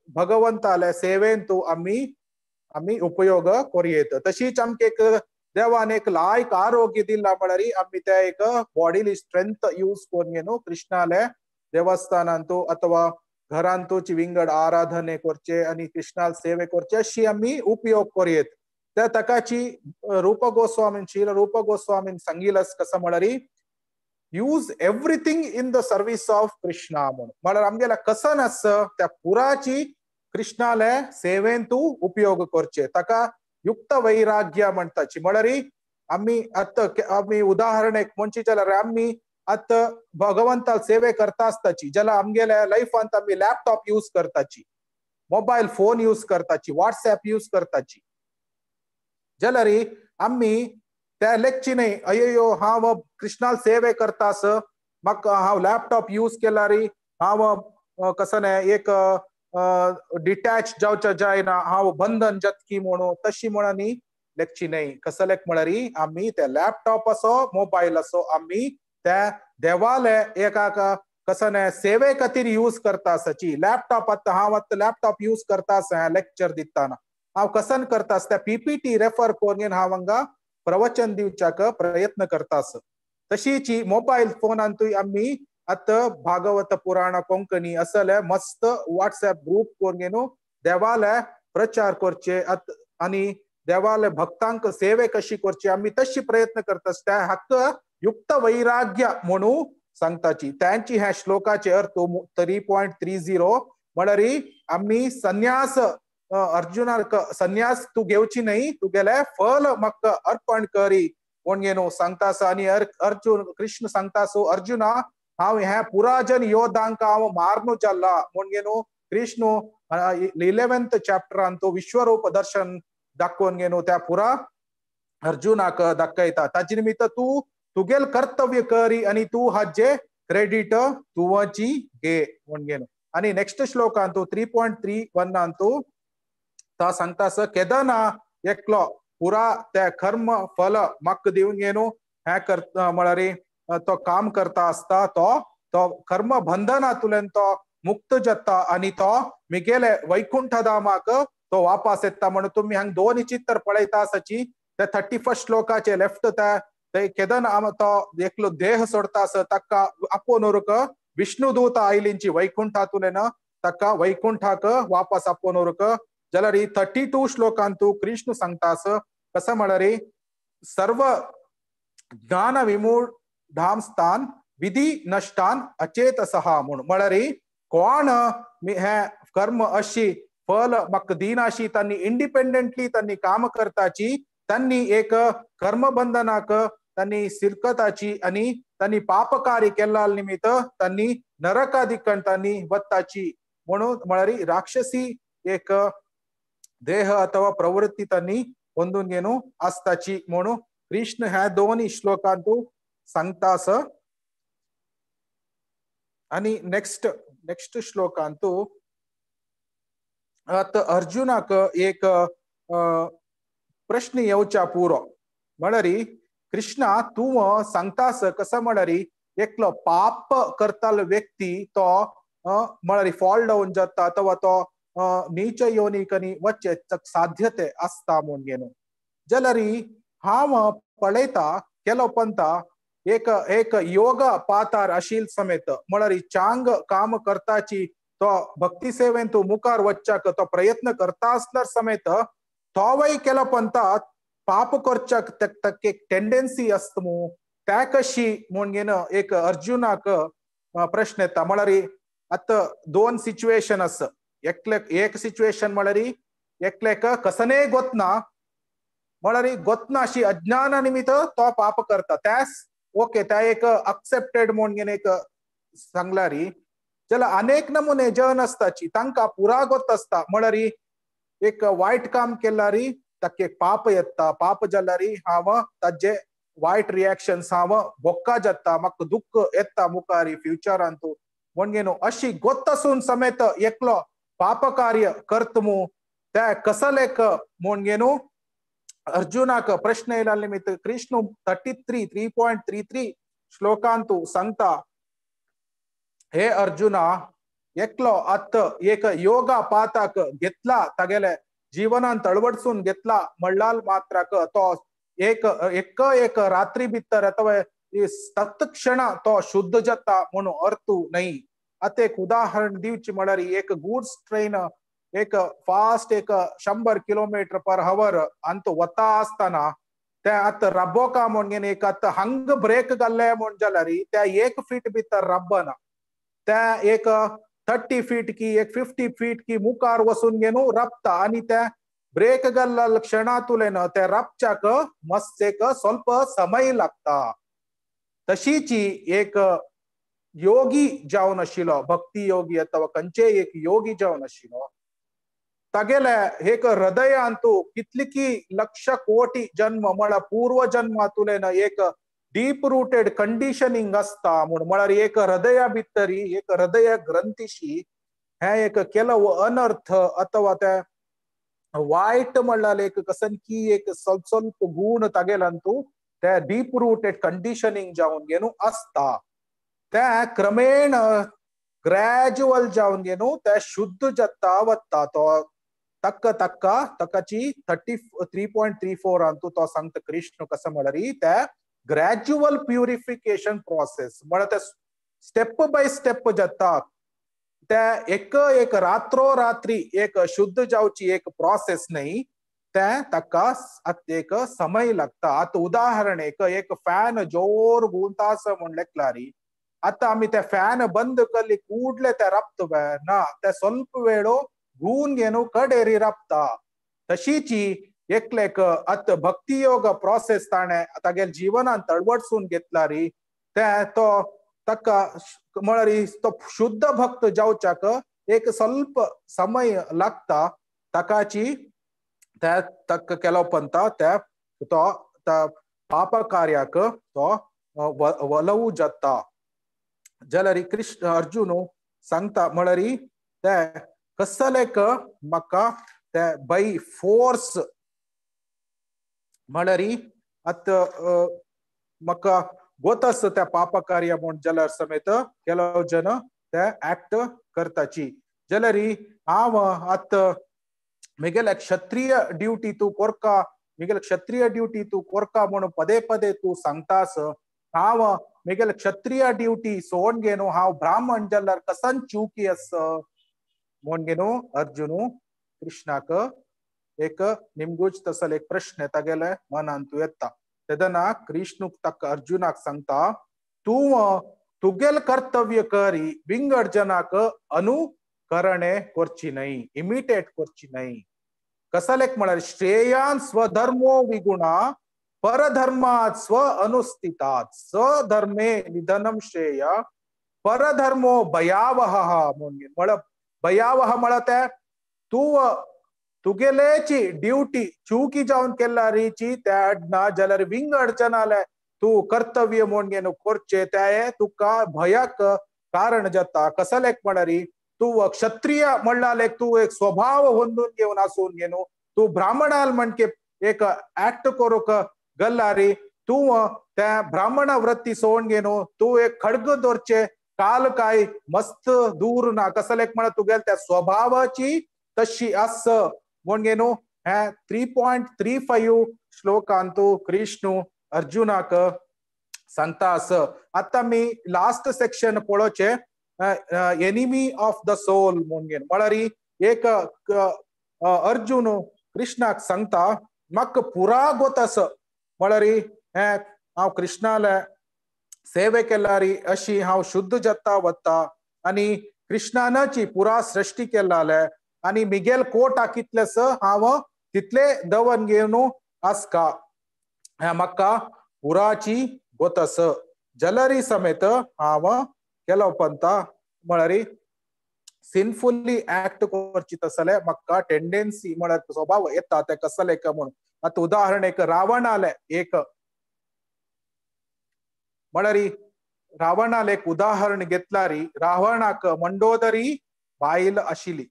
भगवंताले सेवेंतू आमी आमी उपयोग करूं येता. तशीच आमकां एक देवान एक लायक आरोग्य दिला म्हळ्यार आमी ते एक बॉडीली स्ट्रेंथ यूज करून घेवन कृष्णाले देवस्थानांतू अथवा घरांतूची विंगड आराधने करचे आनी कृष्णाल सेवे करचे अशी आमी उपयोग करूं येता. त्या ताकाची रूप गोस्वामीन श्रील रूप गोस्वामीन सांगिल्लें कसं म्हळ्यार use everything in the service of Krishna म्हणून. म्हळ्यार आमगेल्या कसन आसा त्या पुराची कृष्णाले सेवेंतू उपयोग करचे ताका युक्त वैराग्य म्हणटाची. म्हळ्यार आमी आतां आमी उदाहरण एक म्हणची जाल्यार आमी आतां भगवंताल सेवे करता आसताची जाल्यार आमगेल्या लायफांत आमी लॅपटॉप यूज करताची, मोबायल फोन यूज करताची, वॉट्सएप यूज करताची जाल्यार आमी त्या लेखची न्हय अय्यो हांव कृष्णाल सेवे करता आस म्हाका हांव लॅपटॉप यूज केल्यार हांव कसं न्हय एक डिटॅच जावचें जायना हांव बंधन जातकी म्हणून तशी म्हणून लेखची न्हय. कसं लेख म्हळ्यार आमी ते लॅपटॉप असो मोबायल असो आमी त्या देवाले एका कसं न्हय सेवे खातीर यूज करता आसाची. लॅपटॉप आतां हांव आतां लॅपटॉप यूज करता आसा लेक्चर दितना हांव कसन करता आसता पीपीटी रेफर करून हांव हांगा प्रवचन दिवच्याक प्रयत्न करता आसा. तशीच मोबायल फोनांतूय आमी आतां भागवत पुराण कोंकणी असले मस्त व्हॉट्सएप ग्रुप करून देवाले प्रचार करचे आनी देवाले भक्तांक सेवे कशी करची आमी तशी प्रयत्न करता. त्या हक्क युक्त वैराग्य म्हणून सांगताची. त्यांची ह्या श्लोकाचे अर्थ 3.30 म्हळ्यार आमी संन्यास अर्जुनाक संन्यास तू घेवची न्हय, तुगेले फल म्हाका अर्पण करी म्हणून सांगता. आनी अर्जुन कृष्ण सांगता सो अर्जुना हांव ह्या पुराजन योद्धांक हांव मारनू जाल्ला म्हणून कृष्ण 11th चॅप्टरान तो विश्वरूप दर्शन दाखोवन घेवन त्या पुरा अर्जुनाक दाखयता. ताजे निमित्त तूं तुगेल कर्तव्य करी आनी तूं हाजे क्रेडिट तुवची घे म्हणून घेवन. आनी नेक्स्ट श्लोकांतू 3.31 अंतू ता सांगता स केदना एकलो पुरा त्या कर्म फल म्हाका दिवन घेवन हें करता म्हळ्यार तो काम करता आसता तो तो कर्म बंधनांतल्यान तो मुक्त जाता आनी तो मिगेले वैकुंठ धामाक तो वापस येता. म्हणून तुमी हांगा दोन चित्र पळयता आसाची. ते 31 श्लोकाचे लेफ्ट ते केदन तो एकलो देह सोडता आसा ताका आपोवन व्हरूंक विष्णुदूत आयलींची वैकुंठांतल्यान ताका वैकुंठाक वापस आपोवन व्हरूंक. जाल्यार 32 श्लोकांतू कृष्ण सांगता आसा कसं म्हळ्यार सर्व ज्ञान विमूढांस्तान विधी नष्टान अचेतसः म्हणून. म्हळ्यार कोण हे कर्म अशी फल म्हाका दिनाशी तांणी इंडिपेंडंटली तांणी काम करताची, तांणी एक कर्मबंधनाक तांणी सिरकताची आनी तांणी पापकार्य केल्ला निमित्त तांणी नरकादिकण तांणी वताची. म्हणून म्हळ्यार राक्षसी एक देह अथवा प्रवृत्ती तांणी ಹೊಂದून घेवन आसताची म्हणून कृष्ण ह्या दोन श्लोकांतू सांगता आसा. आनी नेक्स्ट नेक्स्ट श्लोकांतू आतां अर्जुनाक एक प्रश्न येवच्या पुरो. म्हळ्यार कृष्णा तूं सांगता आसा कसं म्हळ्यार एकलो पाप करतालो व्यक्ती तो म्हळ्यार फॉल डावन जाता अथवा तो नीच योनिकनी वच्चे साध्यते आसता म्हूण घेवन. जाल्यार हांव पळयता केलो पंता एक एक योग पातार आशिल समेत म्हळ्यार चांग काम करताची तो भक्ती सेवेन तूं मुखार वच्चाक तो प्रयत्न करता आसल्यार समेत तोवय केलो पंता पाप करच्याक ताका एक टेंडन्सी आसता मू त्या कशी म्हूण घेवन एक अर्जुनाक प्रश्न येता. म्हळ्यार आतां दोन सिच्युएशन आसा. एकले एक सिच्युएशन म्हळ्यार एकल्याक कसनेय गोतना म्हळ्यार गोतना अशी अज्ञाना निमित्त तो पाप करता त्यास ओके त्या एक अक्सेप्टेड म्हूण घेवन एक सांगल्यार. जाल्यार अनेक नमुने जन आसताची तांकां पुरा गोत आसता. म्हळ्यार एक वायट काम केल्यार ताका एक पाप येता, पाप जाल्यार हांव ताजे वायट रिएक्शन्स हांव बोक्का जाता, म्हाका दुख्ख येता मुखार फ्युचरांतू म्हूण घेवन अशी गोत आसून समेत एकलो पापकार्य करत मू त्या कसलेक म्हूण घेवन अर्जुनाक प्रश्न येयला निमित्त कृष्ण 33.33 श्लोकांतू सांगता हे अर्जुना एकलो आत एक योगा पाताक घेतला तागेले जीवनान तळवडसून घेतला म्हणलाल मात्राक तो एक एक एक रात्री भितर अथवा तत्क्षण तो शुद्ध जाता म्हणून अर्थ न्हय. आतां एक उदाहरण दिवची म्हळ्यार एक गुड्स ट्रेन एक फास्ट एक 100 किलोमीटर पर हवर अंत वता आसतना ते आतां रब्बोका म्हूण एक आतां हंग ब्रेक घाल्ले म्हूण जाल्यार त्या 1 फीट भितर रब्बना, त्या एक 30 फीट की एक 50 फीट की मुखार वचून घेवन रबता आनी त्या ब्रेक घाल्ल्या क्षणांतल्यान त्या रबच्याक मस्त एक स्वल्प समय लागता. तशीची एक योगी जावन आशिल्लो भक्ती योगी अथवा खंयचे एक योगी जावन आशिल्लो तागेले एक हृदयांतू कितली लक्ष कोटी जन्म म्हळ्यार पूर्व जन्मांतल्यान एक डीप रुटेड कंडिशनिंग आसता म्हूण. म्हळ्यार एक हृदया भितरी एक हृदय ग्रंथीशी हें एक केलो अनर्थ अथवा ते वायट म्हणल्यार एक कसन की एक स्वल्प स्वल्प गुण तागेलांतू ते डीप रुटेड कंडिशनिंग जावन घेवन आसता. ते क्रमेण ग्रॅज्युअल जावन घेवन ते शुद्ध जाता वता. तो तक्क तक्का तकाची 33.34 अंतू तो सांगता कृष्ण कसं म्हळ्यार ते ग्रॅज्युअल प्युरिफिकेशन प्रोसेस म्हळ्यार ते स्टेप बाय स्टेप जाता. ते एक एक रात्रो रात्री एक शुद्ध जावची एक प्रोसेस न्ही, ते ताका एक समय लागता. आतां उदाहरण एक एक फॅन जोर घुंवता आसा म्हूण लेखलारी, आतां आमी ते फॅन बंद केली ಕೂಡ್ಲೆ ते राबता ना, ते ಸ್ವಲ್ಪ ವೇಳು घुवन घेवन कडेरी राबता. तशीची एकलेक आतां भक्तियोग प्रोसेस ताणें तागेल्या जिवनांत अळवडसून घेतलारी ते तो ताका म्हळ्यार तो शुद्ध भक्त जावच्याक एक ಸ್ವಲ್ಪ समय लागता. ताकाची त्या ताका केलो पंता त्या तो पाप कार्याक तो वलवू जाता. जाल्यार कृष्ण अर्जुन सांगता म्हळ्यार ते कसलेक म्हाका ते बाय फोर्स म्हळ्यार आतां म्हाका गोत त्या पाप कार्य म्हूण जाल्यार समेत ಕೆಲವು जन ते एक्ट करताची. जाल्यार हांव आतां मिगेले क्षत्रिय ड्युटी तूं कोरका, मिगेले क्षत्रिय ड्युटी तूं कोरका म्हूण पदे पदे तूं सांगतास. हांव मिगेले क्षत्रिय ड्युटी सोड घेवन हांव ब्राह्मण जाल्यार कसन चुकी आस म्हूण घेवन अर्जुन कृष्णाक एक निमगूच तसल एक प्रश्न तागेले मनांतू येता. तेदना कृष्णूक ताका अर्जुनाक सांगता तूं तुगेल कर्तव्य करी, विंगड जनाक अनुकरणे करची न्हय, इमिटेट करची न्हय. कसलेक म्हळ्यार श्रेयान स्वधर्मो विगुणा परधर्मात स्व अनुस्थितात स्वधर्मे निधनम श्रेय परधर्मो भयावह म्हूण. म्हळ्यार भयावह म्हळ्यार ते तूं तुगेलेची ड्युटी चुकी जावन केल्लारीची त्या अडना जाल्यार विंगड जनाले तूं कर्तव्य म्हूण घेवन करचें ते तुका भयाक कारण जाता. कसलेक म्हळ्यार तूं क्षत्रिय म्हणल्यार एक तूं एक स्वभाव होंदून घेवन आसून घेवन तूं ब्राह्मणाल म्हणके एक एक्ट करूंक गल्लारी तूं त्या ब्राह्मण वृत्ती सोडून घेवन तूं एक खड्ग दवरचें काल काय मस्त दूर ना. कसलेक म्हळ्यार तुगेल्या त्या स्वभावाची तशी आस म्हूण घेवन हे 3.35 श्लोकांतू कृष्ण अर्जुनाक सांगता आस. आतां आमी लास्ट सेक्शन पळोवचें, एनिमी ऑफ the soul म्हूण घेवन. म्हळ्यार एक अर्जुन कृष्णाक सांगता म्हाका पुरा गोत आस, म्हळ्यार हें हांव कृष्णाले सेवे केल्यारी अशी हांव शुद्ध जाता वता आनी कृष्णानची पुरा सृष्टी केल्लाले आनी मिगेल कोट कितलेस हांव तितले दवन घेवन आसका, हें म्हाका पुराची गोत आस. जलरी समेत हांव केलो पंता म्हळ्यार सिनफुल्ली एक्ट करची तसले म्हाका टेंडन्सी म्हळ्यार स्वभाव येता ते कसले म्हूण. आतां उदाहरण एक रावणाले एक म्हळ्यार रावणाले एक उदाहरण घेतल्यारी रावणाक मंडोदरी बायल आशिल्ली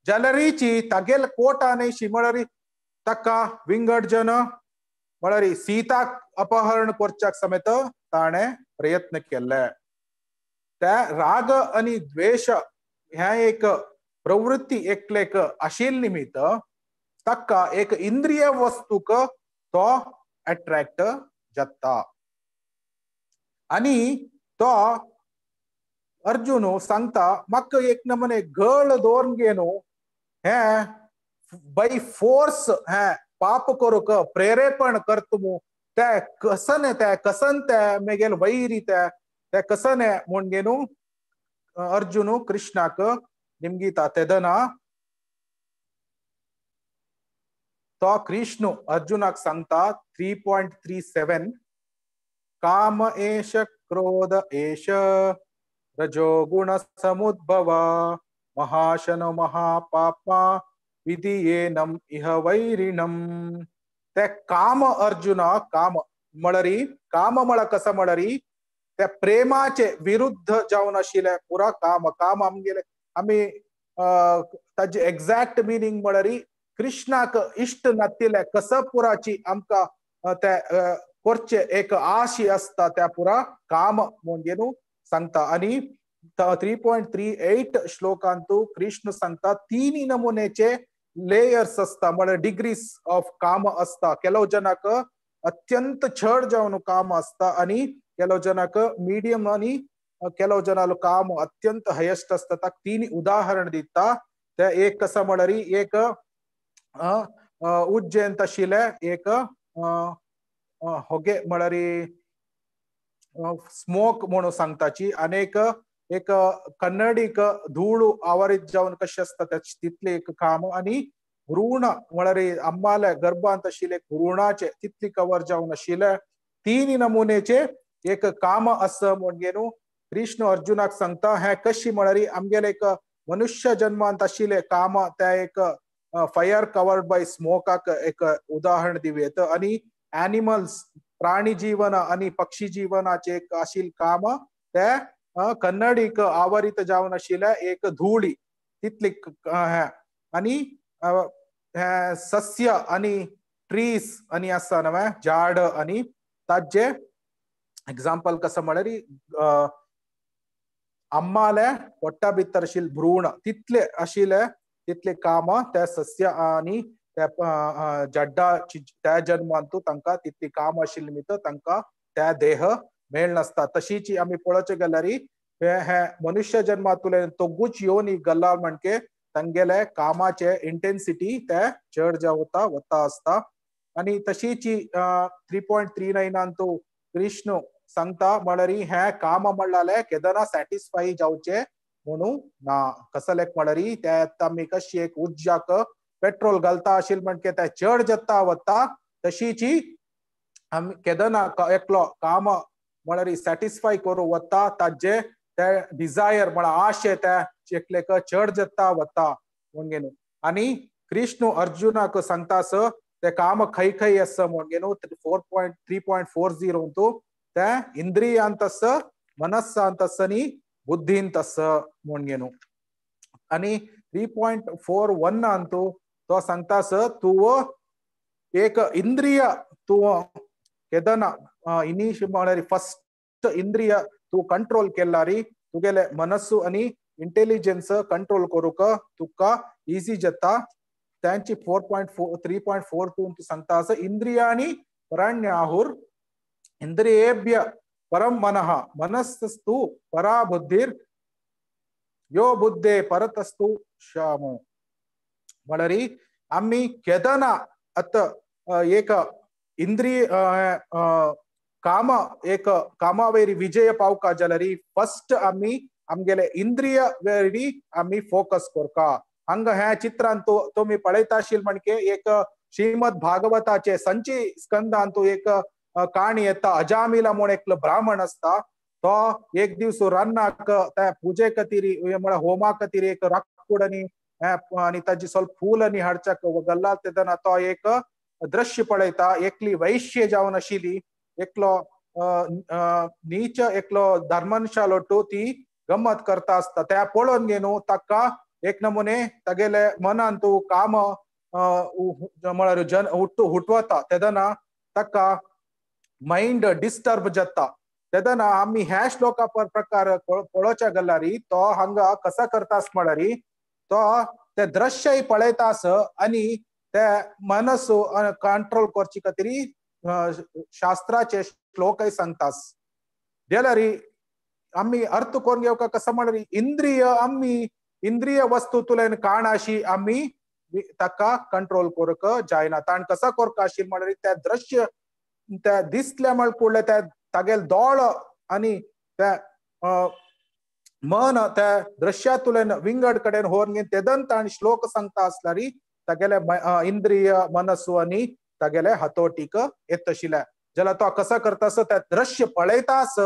जाल्यारीची तागेल कोटान म्हळ्यार ताका विंगड जन म्हळ्यार सीताक अपहरण करच्याक समेत ताणें प्रयत्न केल्ले. त्या राग आनी द्वेश ह्या एक प्रवृत्ती एकलेक आशिल्ले निमित्त ताका एक इंद्रिय वस्तूक तो अट्रॅक्ट जाता. आनी तो अर्जुन सांगता म्हाका एक नमने गळ दवरून घेवन हें बाय फोर्स हें पाप करूंक प्रेरेपण करता मू ते कसन ते कसन ते मेगेल वैरी ते ते कसन म्हूण घेवन अर्जुन कृष्णाक निमगीता. तेदना तो कृष्ण अर्जुनाक सांगता 3.37 काम एष क्रोध एष रजोगुण समुद्भव महाशन महापापा विधियेनम इह वैरिणम. ते काम अर्जुन काम म्हळ्यार काम म्हळ्यार कसं म्हळ्यार त्या प्रेमाचे विरुद्ध जावन आशिल्ले पुरा काम. काम आमगेले आमी ताजे एक्झॅक्ट मिनींग म्हळ्यार कृष्णाक इश्ट नातिल्ले कसं पुराची आमकां ते करचे एक आशी आसता त्या पुरा काम म्हूण घेवन सांगता. आनी 3.38 श्लोकांतू कृष्ण सांगता तीन नमुनेचे लेयर्स आसता म्हळ्यार डिग्रीज ऑफ काम आसता. ಕೆಲವು जनाक अत्यंत छड जावन काम आसता आनी ಕೆಲವು जनाक मिडियम आनी ಕೆಲವು ಜನ काम अत्यंत हयस्ट आसता. तीन उदाहरण दिता. ते एक कसा म्हळ्यार एक उज्जैन आशिल्ले एक होगे म्हळ्यार स्मोक म्हणून सांगताची आनी एक एक कन्नडीक धूळ आवरीत जावन कशें आसता तितले एक काम आनी भ्रूण म्हळ्यार अम्माले गर्भांत आशिल्ले भ्रूणाचे तितली कवर जावन आशिल्ले तीन नमुनेचे एक काम आसा म्हणगे न्हू कृष्ण अर्जुनाक सांगता. हे कशी म्हळ्यार आमगेले एक मनुष्य जन्मांत आशिल्ले काम त्या एक फायर कवर्ड बाय स्मोकाक एक उदाहरण दिवयेत आनी एनिमल्स प्राणी जीवन आनी पक्षी जीवनाचे एक आशिल्ले काम ते कन्नडीक आवरीत जावन आशिल्ले एक धुळी तितली आनी सस्य आनी ट्रीज आनी आसा नवे झाड आनी ताजे एग्जाम्पल कसं म्हळ्यार अम्माले पोट्टा भितर आशिल्ले भ्रूण तितले आशिल्ले तितले काम त्या सस्य आनी त्या जड्डा त्या जन्मांतू तांकां तितली काम आशिल्ले निमित्त तांकां त्या देह मेळनासता. तशीच आमी पळोवचें गेल्यार हे मनुष्य जन्मांतुले दोगूच योनी गल्ला म्हणके तांगेले कामाचे इंटेन्सिटी ते चड जावता वता आसता. आनी तशीच 3.39 तू कृष्ण सांगता म्हळ्यार हे काम म्हणलाले केदना सॅटिस्फाय जावचे म्हणून ना. कसलेक म्हळ्यार ते आमी कशी एक उज्जाक पेट्रोल घालता आशिल्ले म्हणके ते चड जाता वता तशीच आमी केदना एकलो काम म्हळ्यार सॅटिस्फाय करूं वता ताजे ते डिजायर म्हळ्यार आशे त्या एकलेक चड जाता वता म्हणगे न्हू. आनी कृष्ण अर्जुनाक सांगता आस ते काम खंय खंय आसा म्हणगे न्हू 3.40 तू ते इंद्रियांत आसा मनस्सांत आसा आनी बुद्धींत आसा म्हणगे न्हू. आनी 3.41 अंतू तो सांगता आस तूं एक इंद्रिय तूं केदना इनिश म्हळ्यार फस्ट इंद्रिय तूं कंट्रोल केल्यार तुगेले मनस्सु आनी इंटेलिजन्स कंट्रोल करूंक तुका इजी जाता. तांची 3.42 सांगता आसा इंद्रियाणि पराण्याहुर इंद्रियेभ्य परम मनः मनस्तस्तु परा बुद्धिर यो बुद्धे परतस्तु शामो. म्हळ्यार आमी केदना आतां एक इंद्रिय काम एक कामावेरी विजय पावका जाल्यार फस्ट आमी आमगेले इंद्रिय वेरी आमी फोकस करका. हांगा ह्या चित्रांत तुमी पळयता आशिल्ले म्हणके एक श्रीमद भागवताचे संची स्कंदांतू एक काणी येता. अजामिला म्हूण एकलो ब्राह्मण आसता तो एक दीस रान्नाक त्या पुजे खातीर म्हळ्यार होमा खातीर एक राकूड आनी आनी ताजी ಸ್ವಲ್ಪ फूल आनी हाडच्याक गल्ला तेन्ना तो एक दृश्य पळयता. एकली वैश्य जावन आशिल्ली एकलो नीच एकलो धर्मनशालोटू ती गम्मत करता आसता. त्या पळोवन गे न्हू ताका एक नमुने तागेले मनान तूं काम म्हळ्यार जन हुटवता तेन्ना ताका मायंड डिस्टर्ब जाता. तेन्ना आमी ह्या श्लोका प्रकार पळोवच्या गेल्यार तो हांगा कसा करता आस म्हळ्यार तो ते दृश्य पळयता आस आनी ते मनस कंट्रोल करचे खातीर शास्त्राचे श्लोकय सांगतास. जाल्यार आमी अर्थ करून घेवका कसो म्हळ्यार इंद्रिय आमी इंद्रिय वस्तू तुल्यान काणाशी आमी ताका कंट्रोल करूंक जायना. ताण कसा करका आशिल्लें म्हळ्यार त्या दृश्य त्या दिसल्या म्हळ्यार कुडले त्या तागेले दोळ आनी त्या मन त्या दृश्यांतल्यान विंगड कडेन व्हरून घेवन तेदन ताण श्लोक सांगता आसल्यार तागेले इंद्रिय मनसू आनी तागेले हातोटीक येत आशिल्लें. जाल्यार तो कसा करता आस त्या दृश्य पळयता आस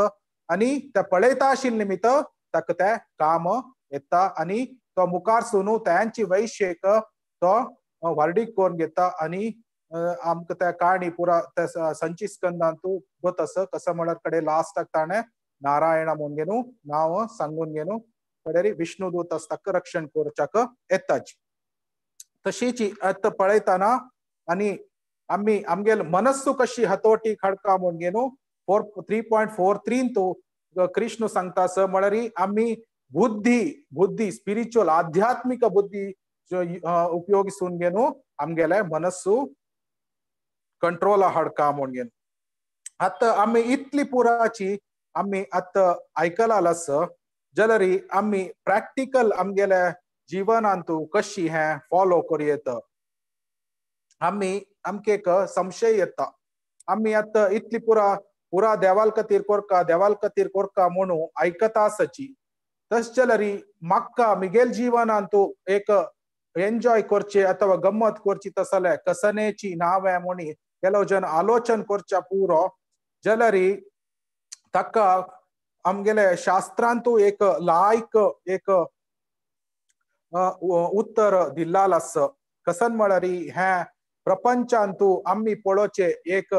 आनी त्या पळयता आशिल्ले निमित्त ताका तें काम येता आनी तो मुखार सुनू तांची वैश्येक तो व्हरडीक करून घेता आनी आमकां त्या काणी पुरा त्या संची स्कंदांतू गोत आसा. कसो म्हळ्यार कडेन लास्टाक ताणें नारायण म्हणून घेवन नांव सांगून घेवन कडेन विष्णुदूत आसता रक्षण करच्याक येताची. तशीच आतां पळयतना आनी आमी आमगेले मनस्सू कशी हातोटी खडका म्हणून घेवन 3.43 तो कृष्ण सांगता आस म्हळ्यार आमी बुद्धी बुद्धी स्पिरिच्युअल आध्यात्मिक बुद्धी उपयोगिसून घेवन आमगेले मनस्सू कंट्रोल हाडका म्हणून घेवन. आतां आमी इतली पुराची आमी आतां आयकलां जाल्यार आमी प्रॅक्टिकल आमगेले जीवनांतू कशी हें फॉलो करूं येता. आमी आमकां एक संशय येता, आमी आतां इतली पुरा पुरा देवाल खातीर कोरका, देवाल खातीर कोरका म्हणून आयकता आसाची. तशें जाल्यार म्हाका मिगेल जीवनांतू एक एन्जॉय करचे अथवा गम्मत करची तसले कसनेची नांव म्हणी ಕೆಲವು जन आलोचन करच्या पुरो जाल्यार ताका आमगेले शास्त्रांतू एक लायक एक उत्तर दिल्लाल आसा. कसन म्हळ्यार हें प्रपंचांतू आमी पळोवचें एक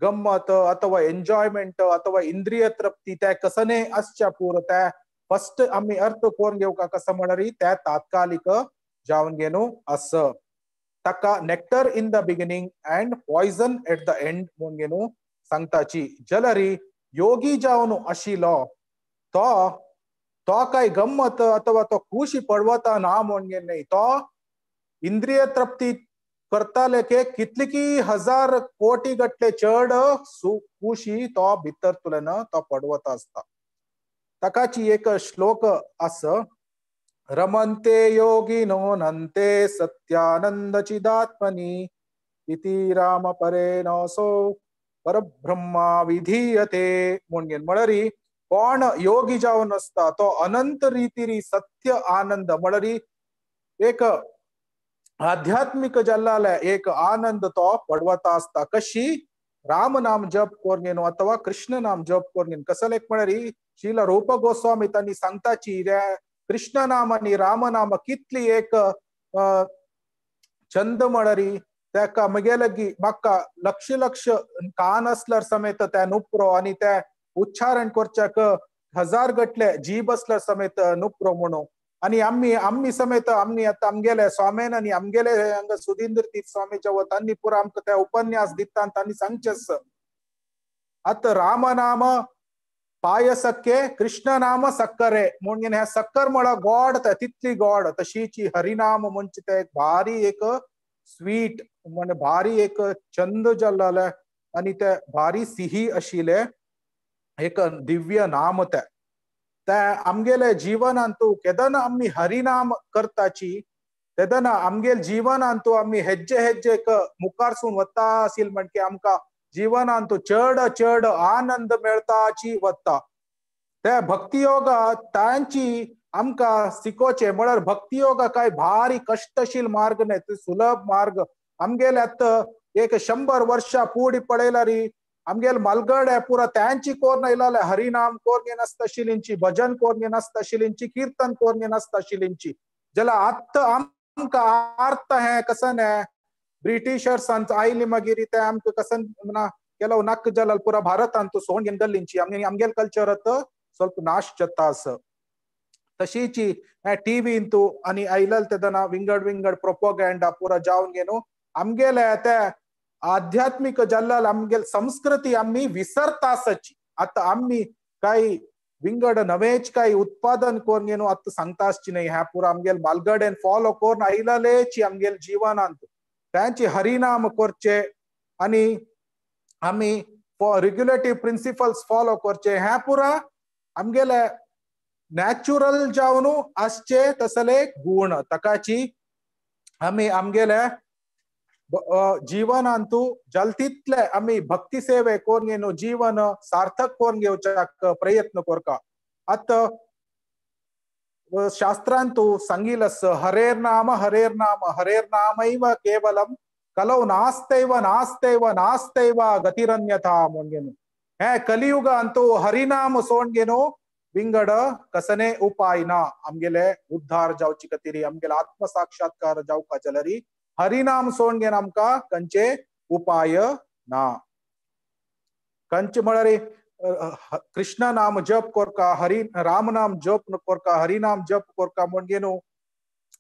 गम्मत अथवा एन्जॉयमेंट अथवा इंद्रिय तृप्ती त्या कसने आसच्या पुरो त्या फस्ट आमी अर्थ करून घेवका कसं म्हळ्यार त्या तात्कालिक जावन घेवन आसा. ताका nectar in the beginning and poison at the end म्हणून घेवन सांगताची. जाल्यार योगी जावन आशिल्लो तो तो काय गम्मत अथवा तो खुशी पडवता ना म्हणून घेवन न्हय, तो इंद्रिय तृप्ती करताले के कितली हजार कोटी गटले चड खुशी तो भितर तुलन तो पडवता आसता. ताकाची एक श्लोक आसा, रमन्ते योगिनो नन्ते सत्यानंद चिदात्मनि इति राम परेणसो परब्रह्मा विधीयते म्हणून. म्हळ्यार कोण योगी जावन आसता तो अनंत रितीरी सत्य आनंद म्हळ्यार एक आध्यात्मिक जाल्ले एक आनंद तो पडवता आसता. कशी राम नाम जप करून अथवा कृष्ण नाम जप करून. कसले एक म्हळ्यार श्रील रूप गोस्वामी तांणी सांगताची कृष्ण नाम आनी राम नाम कितली एक छंद म्हळ्यार ताका म्हगेले म्हाका लक्ष लक्ष कान आसल्यार समेत त्या नुप्रो आनी त्या उच्चारण करच्याक हजार गटले जीब आसल्यार समेत नुप्रो म्हणून. आनी आमी आमी समेत आमी आतां आमगेले स्वामीन आनी आमगेले हांगा सुधींद्र तीर्थ स्वामी जेवत तांणी पुरा आमकां ते उपन्यास दिता तांणी सांगचें आतां राम नाम पायसक्के कृष्ण नाम सक्करे म्हणून हे सक्कर म्हळ्यार गोड तितली गोड तशीची हरिनाम म्हणजे ते एक भारी एक स्वीट म्हणजे भारी एक छंद जाल्ले आनी ते भारी सिही आशिल्ले एक दिव्य नाम ते ते आमगेले जीवनांतू केदना आमी हरिनाम करताची तेदना आमगेले जीवनांतू आमी हेज्जे हेज्जे मुखारसून वता आशिल्ले म्हणके आमकां जीवनांतू चड चड आनंद मेळताची वता. ते भक्तियोग तांची आमकां शिकोवचें म्हळ्यार भक्तियोग काय भारी कश्टशील मार्ग न्हय, ते सुलभ मार्ग. आमगेले आतां एक 100 वर्षां पुडी पळयल्यार आमगेले मालगडे पुरा तांची कोर आयलेले हरिनाम कोर नासता शिलिंची, भजन कोर नासता शिलिंची, कीर्तन कोर नासता शिलिंची. जाल्यार आतां आमकां अर्थ हें कसं न्हय ब्रिटिशर्सान आयली मागीर ते आमकां कसन ना ಕೆಲವು नाक जाल्यार पुरा भारतांत सोंड घेवन गल्लींची आमगेले कल्चर आतां ಸ್ವಲ್ಪ नाश जाता आसा. तशीची टीव्हींतू आनी आयलेले तेदना विंगड विंगड प्रोपोगेंडा पुरा जावन घेवन आमगेले ते आध्यात्मिक जाल्ले आमगेले संस्कृती आमी विसरता आसाची. आतां आमी काय विंगड नवेच काय उत्पादन करून घेवन आतां सांगता आसची न्हय. ह्या पुरा आमगेले मालगडेन फॉलो करून आयलेलेची आमगेले जीवनांत तांची हरिनाम करचे आनी आमी रेग्युलेटिव्ह प्रिंसिपल्स फॉलो करचे. ह्या पुरा आमगेले नॅचुरल जावन आसचे तसले गुण ताकाची आमी आमगेले जीवनांतू जाल तितले आमी भक्ती सेवे करून घेवन जीवन सार्थक करून घेवच्याक प्रयत्न करता. आतां शास्त्रांतू सांगिल्लें आसा हरेर नाम हरेर नाम हरेर नामैव केवलम कलौ नास्तैव नास्तैव नास्तैव गतिरन्यथा म्हणून. हे कलियुगांतू हरिनाम सोंड घेवन विंगड कसने उपाय ना आमगेले उद्धार जावचे खातीर आमगेले आत्मसाक्षात्कार जावका जाल्यार हरिनाम सोंड घेवन आमकां खंयचे उपाय ना. खंयचे म्हळ्यार कृष्ण नाम जप करका, हरि राम नाम जप करका, हरिनाम जप करका म्हूण घेवन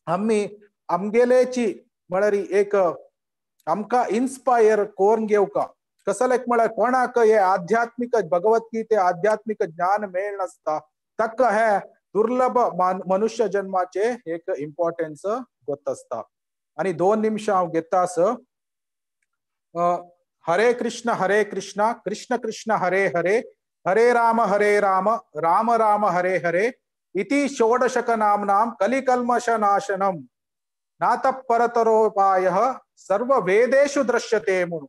आमी आमगेलेची म्हळ्यार एक आमकां इन्स्पायर करून घेवका. कसले एक म्हळ्यार कोणाक हे आध्यात्मिक भगवद्गीते आध्यात्मिक ज्ञान मेळनासता ताका हे दुर्लभ मनुष्य जन्माचे एक इम्पॉर्टन्स गोत आसता. आनी 2 निमिषां हांव घेता आसा. हरे कृष्ण कृष्ण कृष्ण हरे हरे, हरे राम राम राम हरे हरे इति षोडशक नाम्नां कलिकल्मषनाशनम नातः परतरोपायः सर्व वेदेषु दृश्यते म्हणून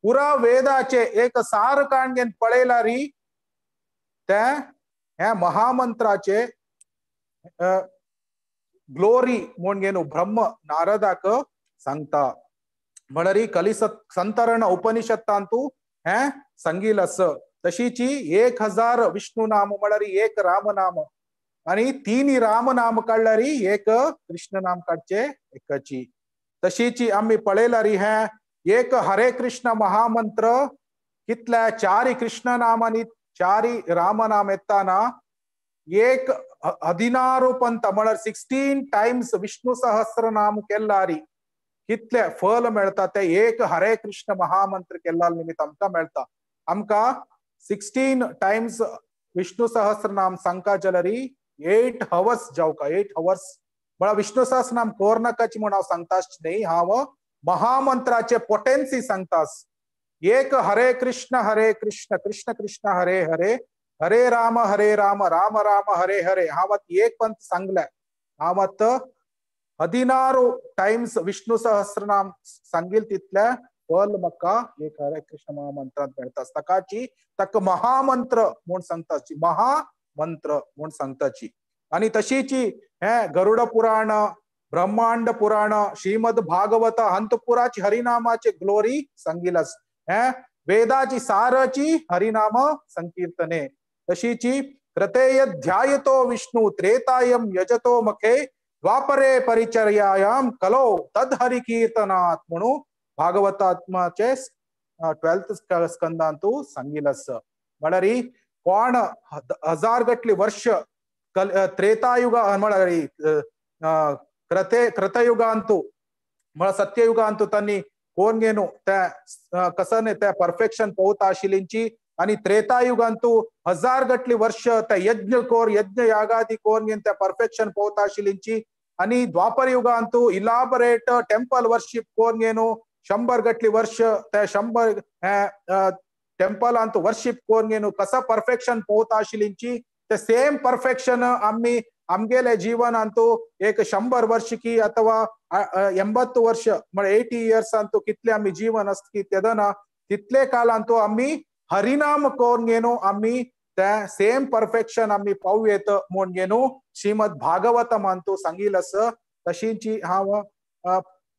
पुरा वेदाचे एक सार काण पळयलारी ते ह्या महामंत्राचे ग्लोरी म्हूण घेवन ब्रह्म नारदाक सांगता. म्हणरी कलिसत संतरण उपनिषत्तांतू हे सांगिल आस. तशीची 1000 विष्णु नाम म्हणरी एक राम नाम आणि 3 राम नाम काडल्यारी एक कृष्ण नाम काडचे एकाची. तशीची आम्ही पळयलारी हे एक हरे कृष्ण महामंत्र कितल्या 4 कृष्ण नाम आणि 4 राम नाम येताना एक 16 पंत म्हळ्यार 16 टायम्स विष्णु सहस्र नाम केल्लारी कितले फल मेळता ते एक हरे कृष्ण महामंत्र केल्ला निमित्त आमकां मेळता. आमकां 16 टायम्स विष्णु सहस्र नाम सांगका जाल्यारी 8 हवर्स जावका 8 हवर्स म्हळ्यार विष्णु सहस्र नाम कोरनाकाची म्हूण हांव सांगताच न्ही, हांव महामंत्राचे पोटेन्सी सांगतास. एक हरे कृष्ण कृष्ण कृष्ण हरे हरे हरे राम राम राम हरे हरे हांव एक पंत सांगले. हांव 16 टायम्स विष्णु सहस्रनाम सांगील तितले फल म्हाका एक हरे कृष्ण महामंत्रांत मेळटा. ताकाची ताका महामंत्र म्हूण सांगताची, महामंत्र म्हूण सांगताची. आनी तशीची हे गरुड पुराण, ब्रह्मांड पुराण, श्रीमद भागवत हंतपुराची हरिनामाचे ग्लोरी सांगील आस. हे वेदाची साराची हरिनाम संकीर्तने. तशीची कृतेय ध्यायतो विष्णु त्रेतायम यजतो मखे द्वापरे परिचर्यायाम कलो तद हरि कीर्तनात् म्हणून भागवतात्माचे 12th स्कंदांतू सांगिल आस. म्हळ्यार कोण 1000 गटली वर्ष त्रेतायुग म्हळ्यार कृतयुगांतू म्हळ्यार सत्ययुगांतू तांणी कोण घेनु त्या कसने त्या परफेक्शन पोवता आशिल्लींची आणि त्रेतायुगांतू 1000 गटली वर्ष त्या यज्ञ कोर यज्ञ यागादी कोण घेवन त्या परफेक्शन पोवता आशिल्लींची आणि द्वापर युगांतू इलाबरेट टेम्पल वर्शिप कोण घेनु 100 गटली वर्ष त्या 100 टेम्पलांतू वर्शिप कोण घेनु कसा परफेक्शन पोवता आशिल्लींची ते सेम परफेक्शन आम्ही आमगेले जीवनांतू एक 100 वर्ष की अथवा 80 वर्ष म्हळ्यार 80 इयर्स अंतू कितले आम्ही जीवन आसता की तेदना तितले कालांतू आम्ही हरिनाम कोण घेनु आम्ही त्या सेम परफेक्शन आम्ही पावू येत म्हूण घेनु श्रीमद भागवतमांतू सांगिल आस. तशीची हांव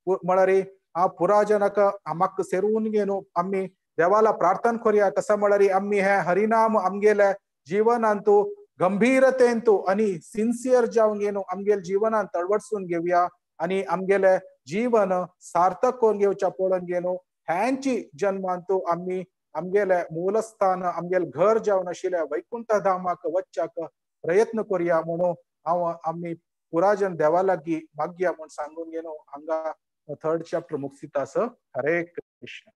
म्हळ्यार हांव पुराजनक म्हाका सेरून घेनु आम्ही देवाला प्रार्थना करूया. कसा म्हळ्यार आम्ही हे हरिनाम आमगेले जीवनांतू गंभीरतेंतू आणि सिन्सियर जावन घेवन आमगेले जीवनांत अळवडसून घेवया आणि आमगेले जीवन सार्थक करून घेवच्या पळोवन घेवन ह्यांची जन्मांतू आम्ही आमगेले मूलस्थान आमगेले घर जावन आशिल्ल्या वैकुंठ धामाक वच्चाक प्रयत्न करूया म्हणून हांव आमी पुराजन देवा लागीं मागया म्हूण सांगून घेवन हांगा 3rd chapter मुगसिता आसा. हरे कृष्ण.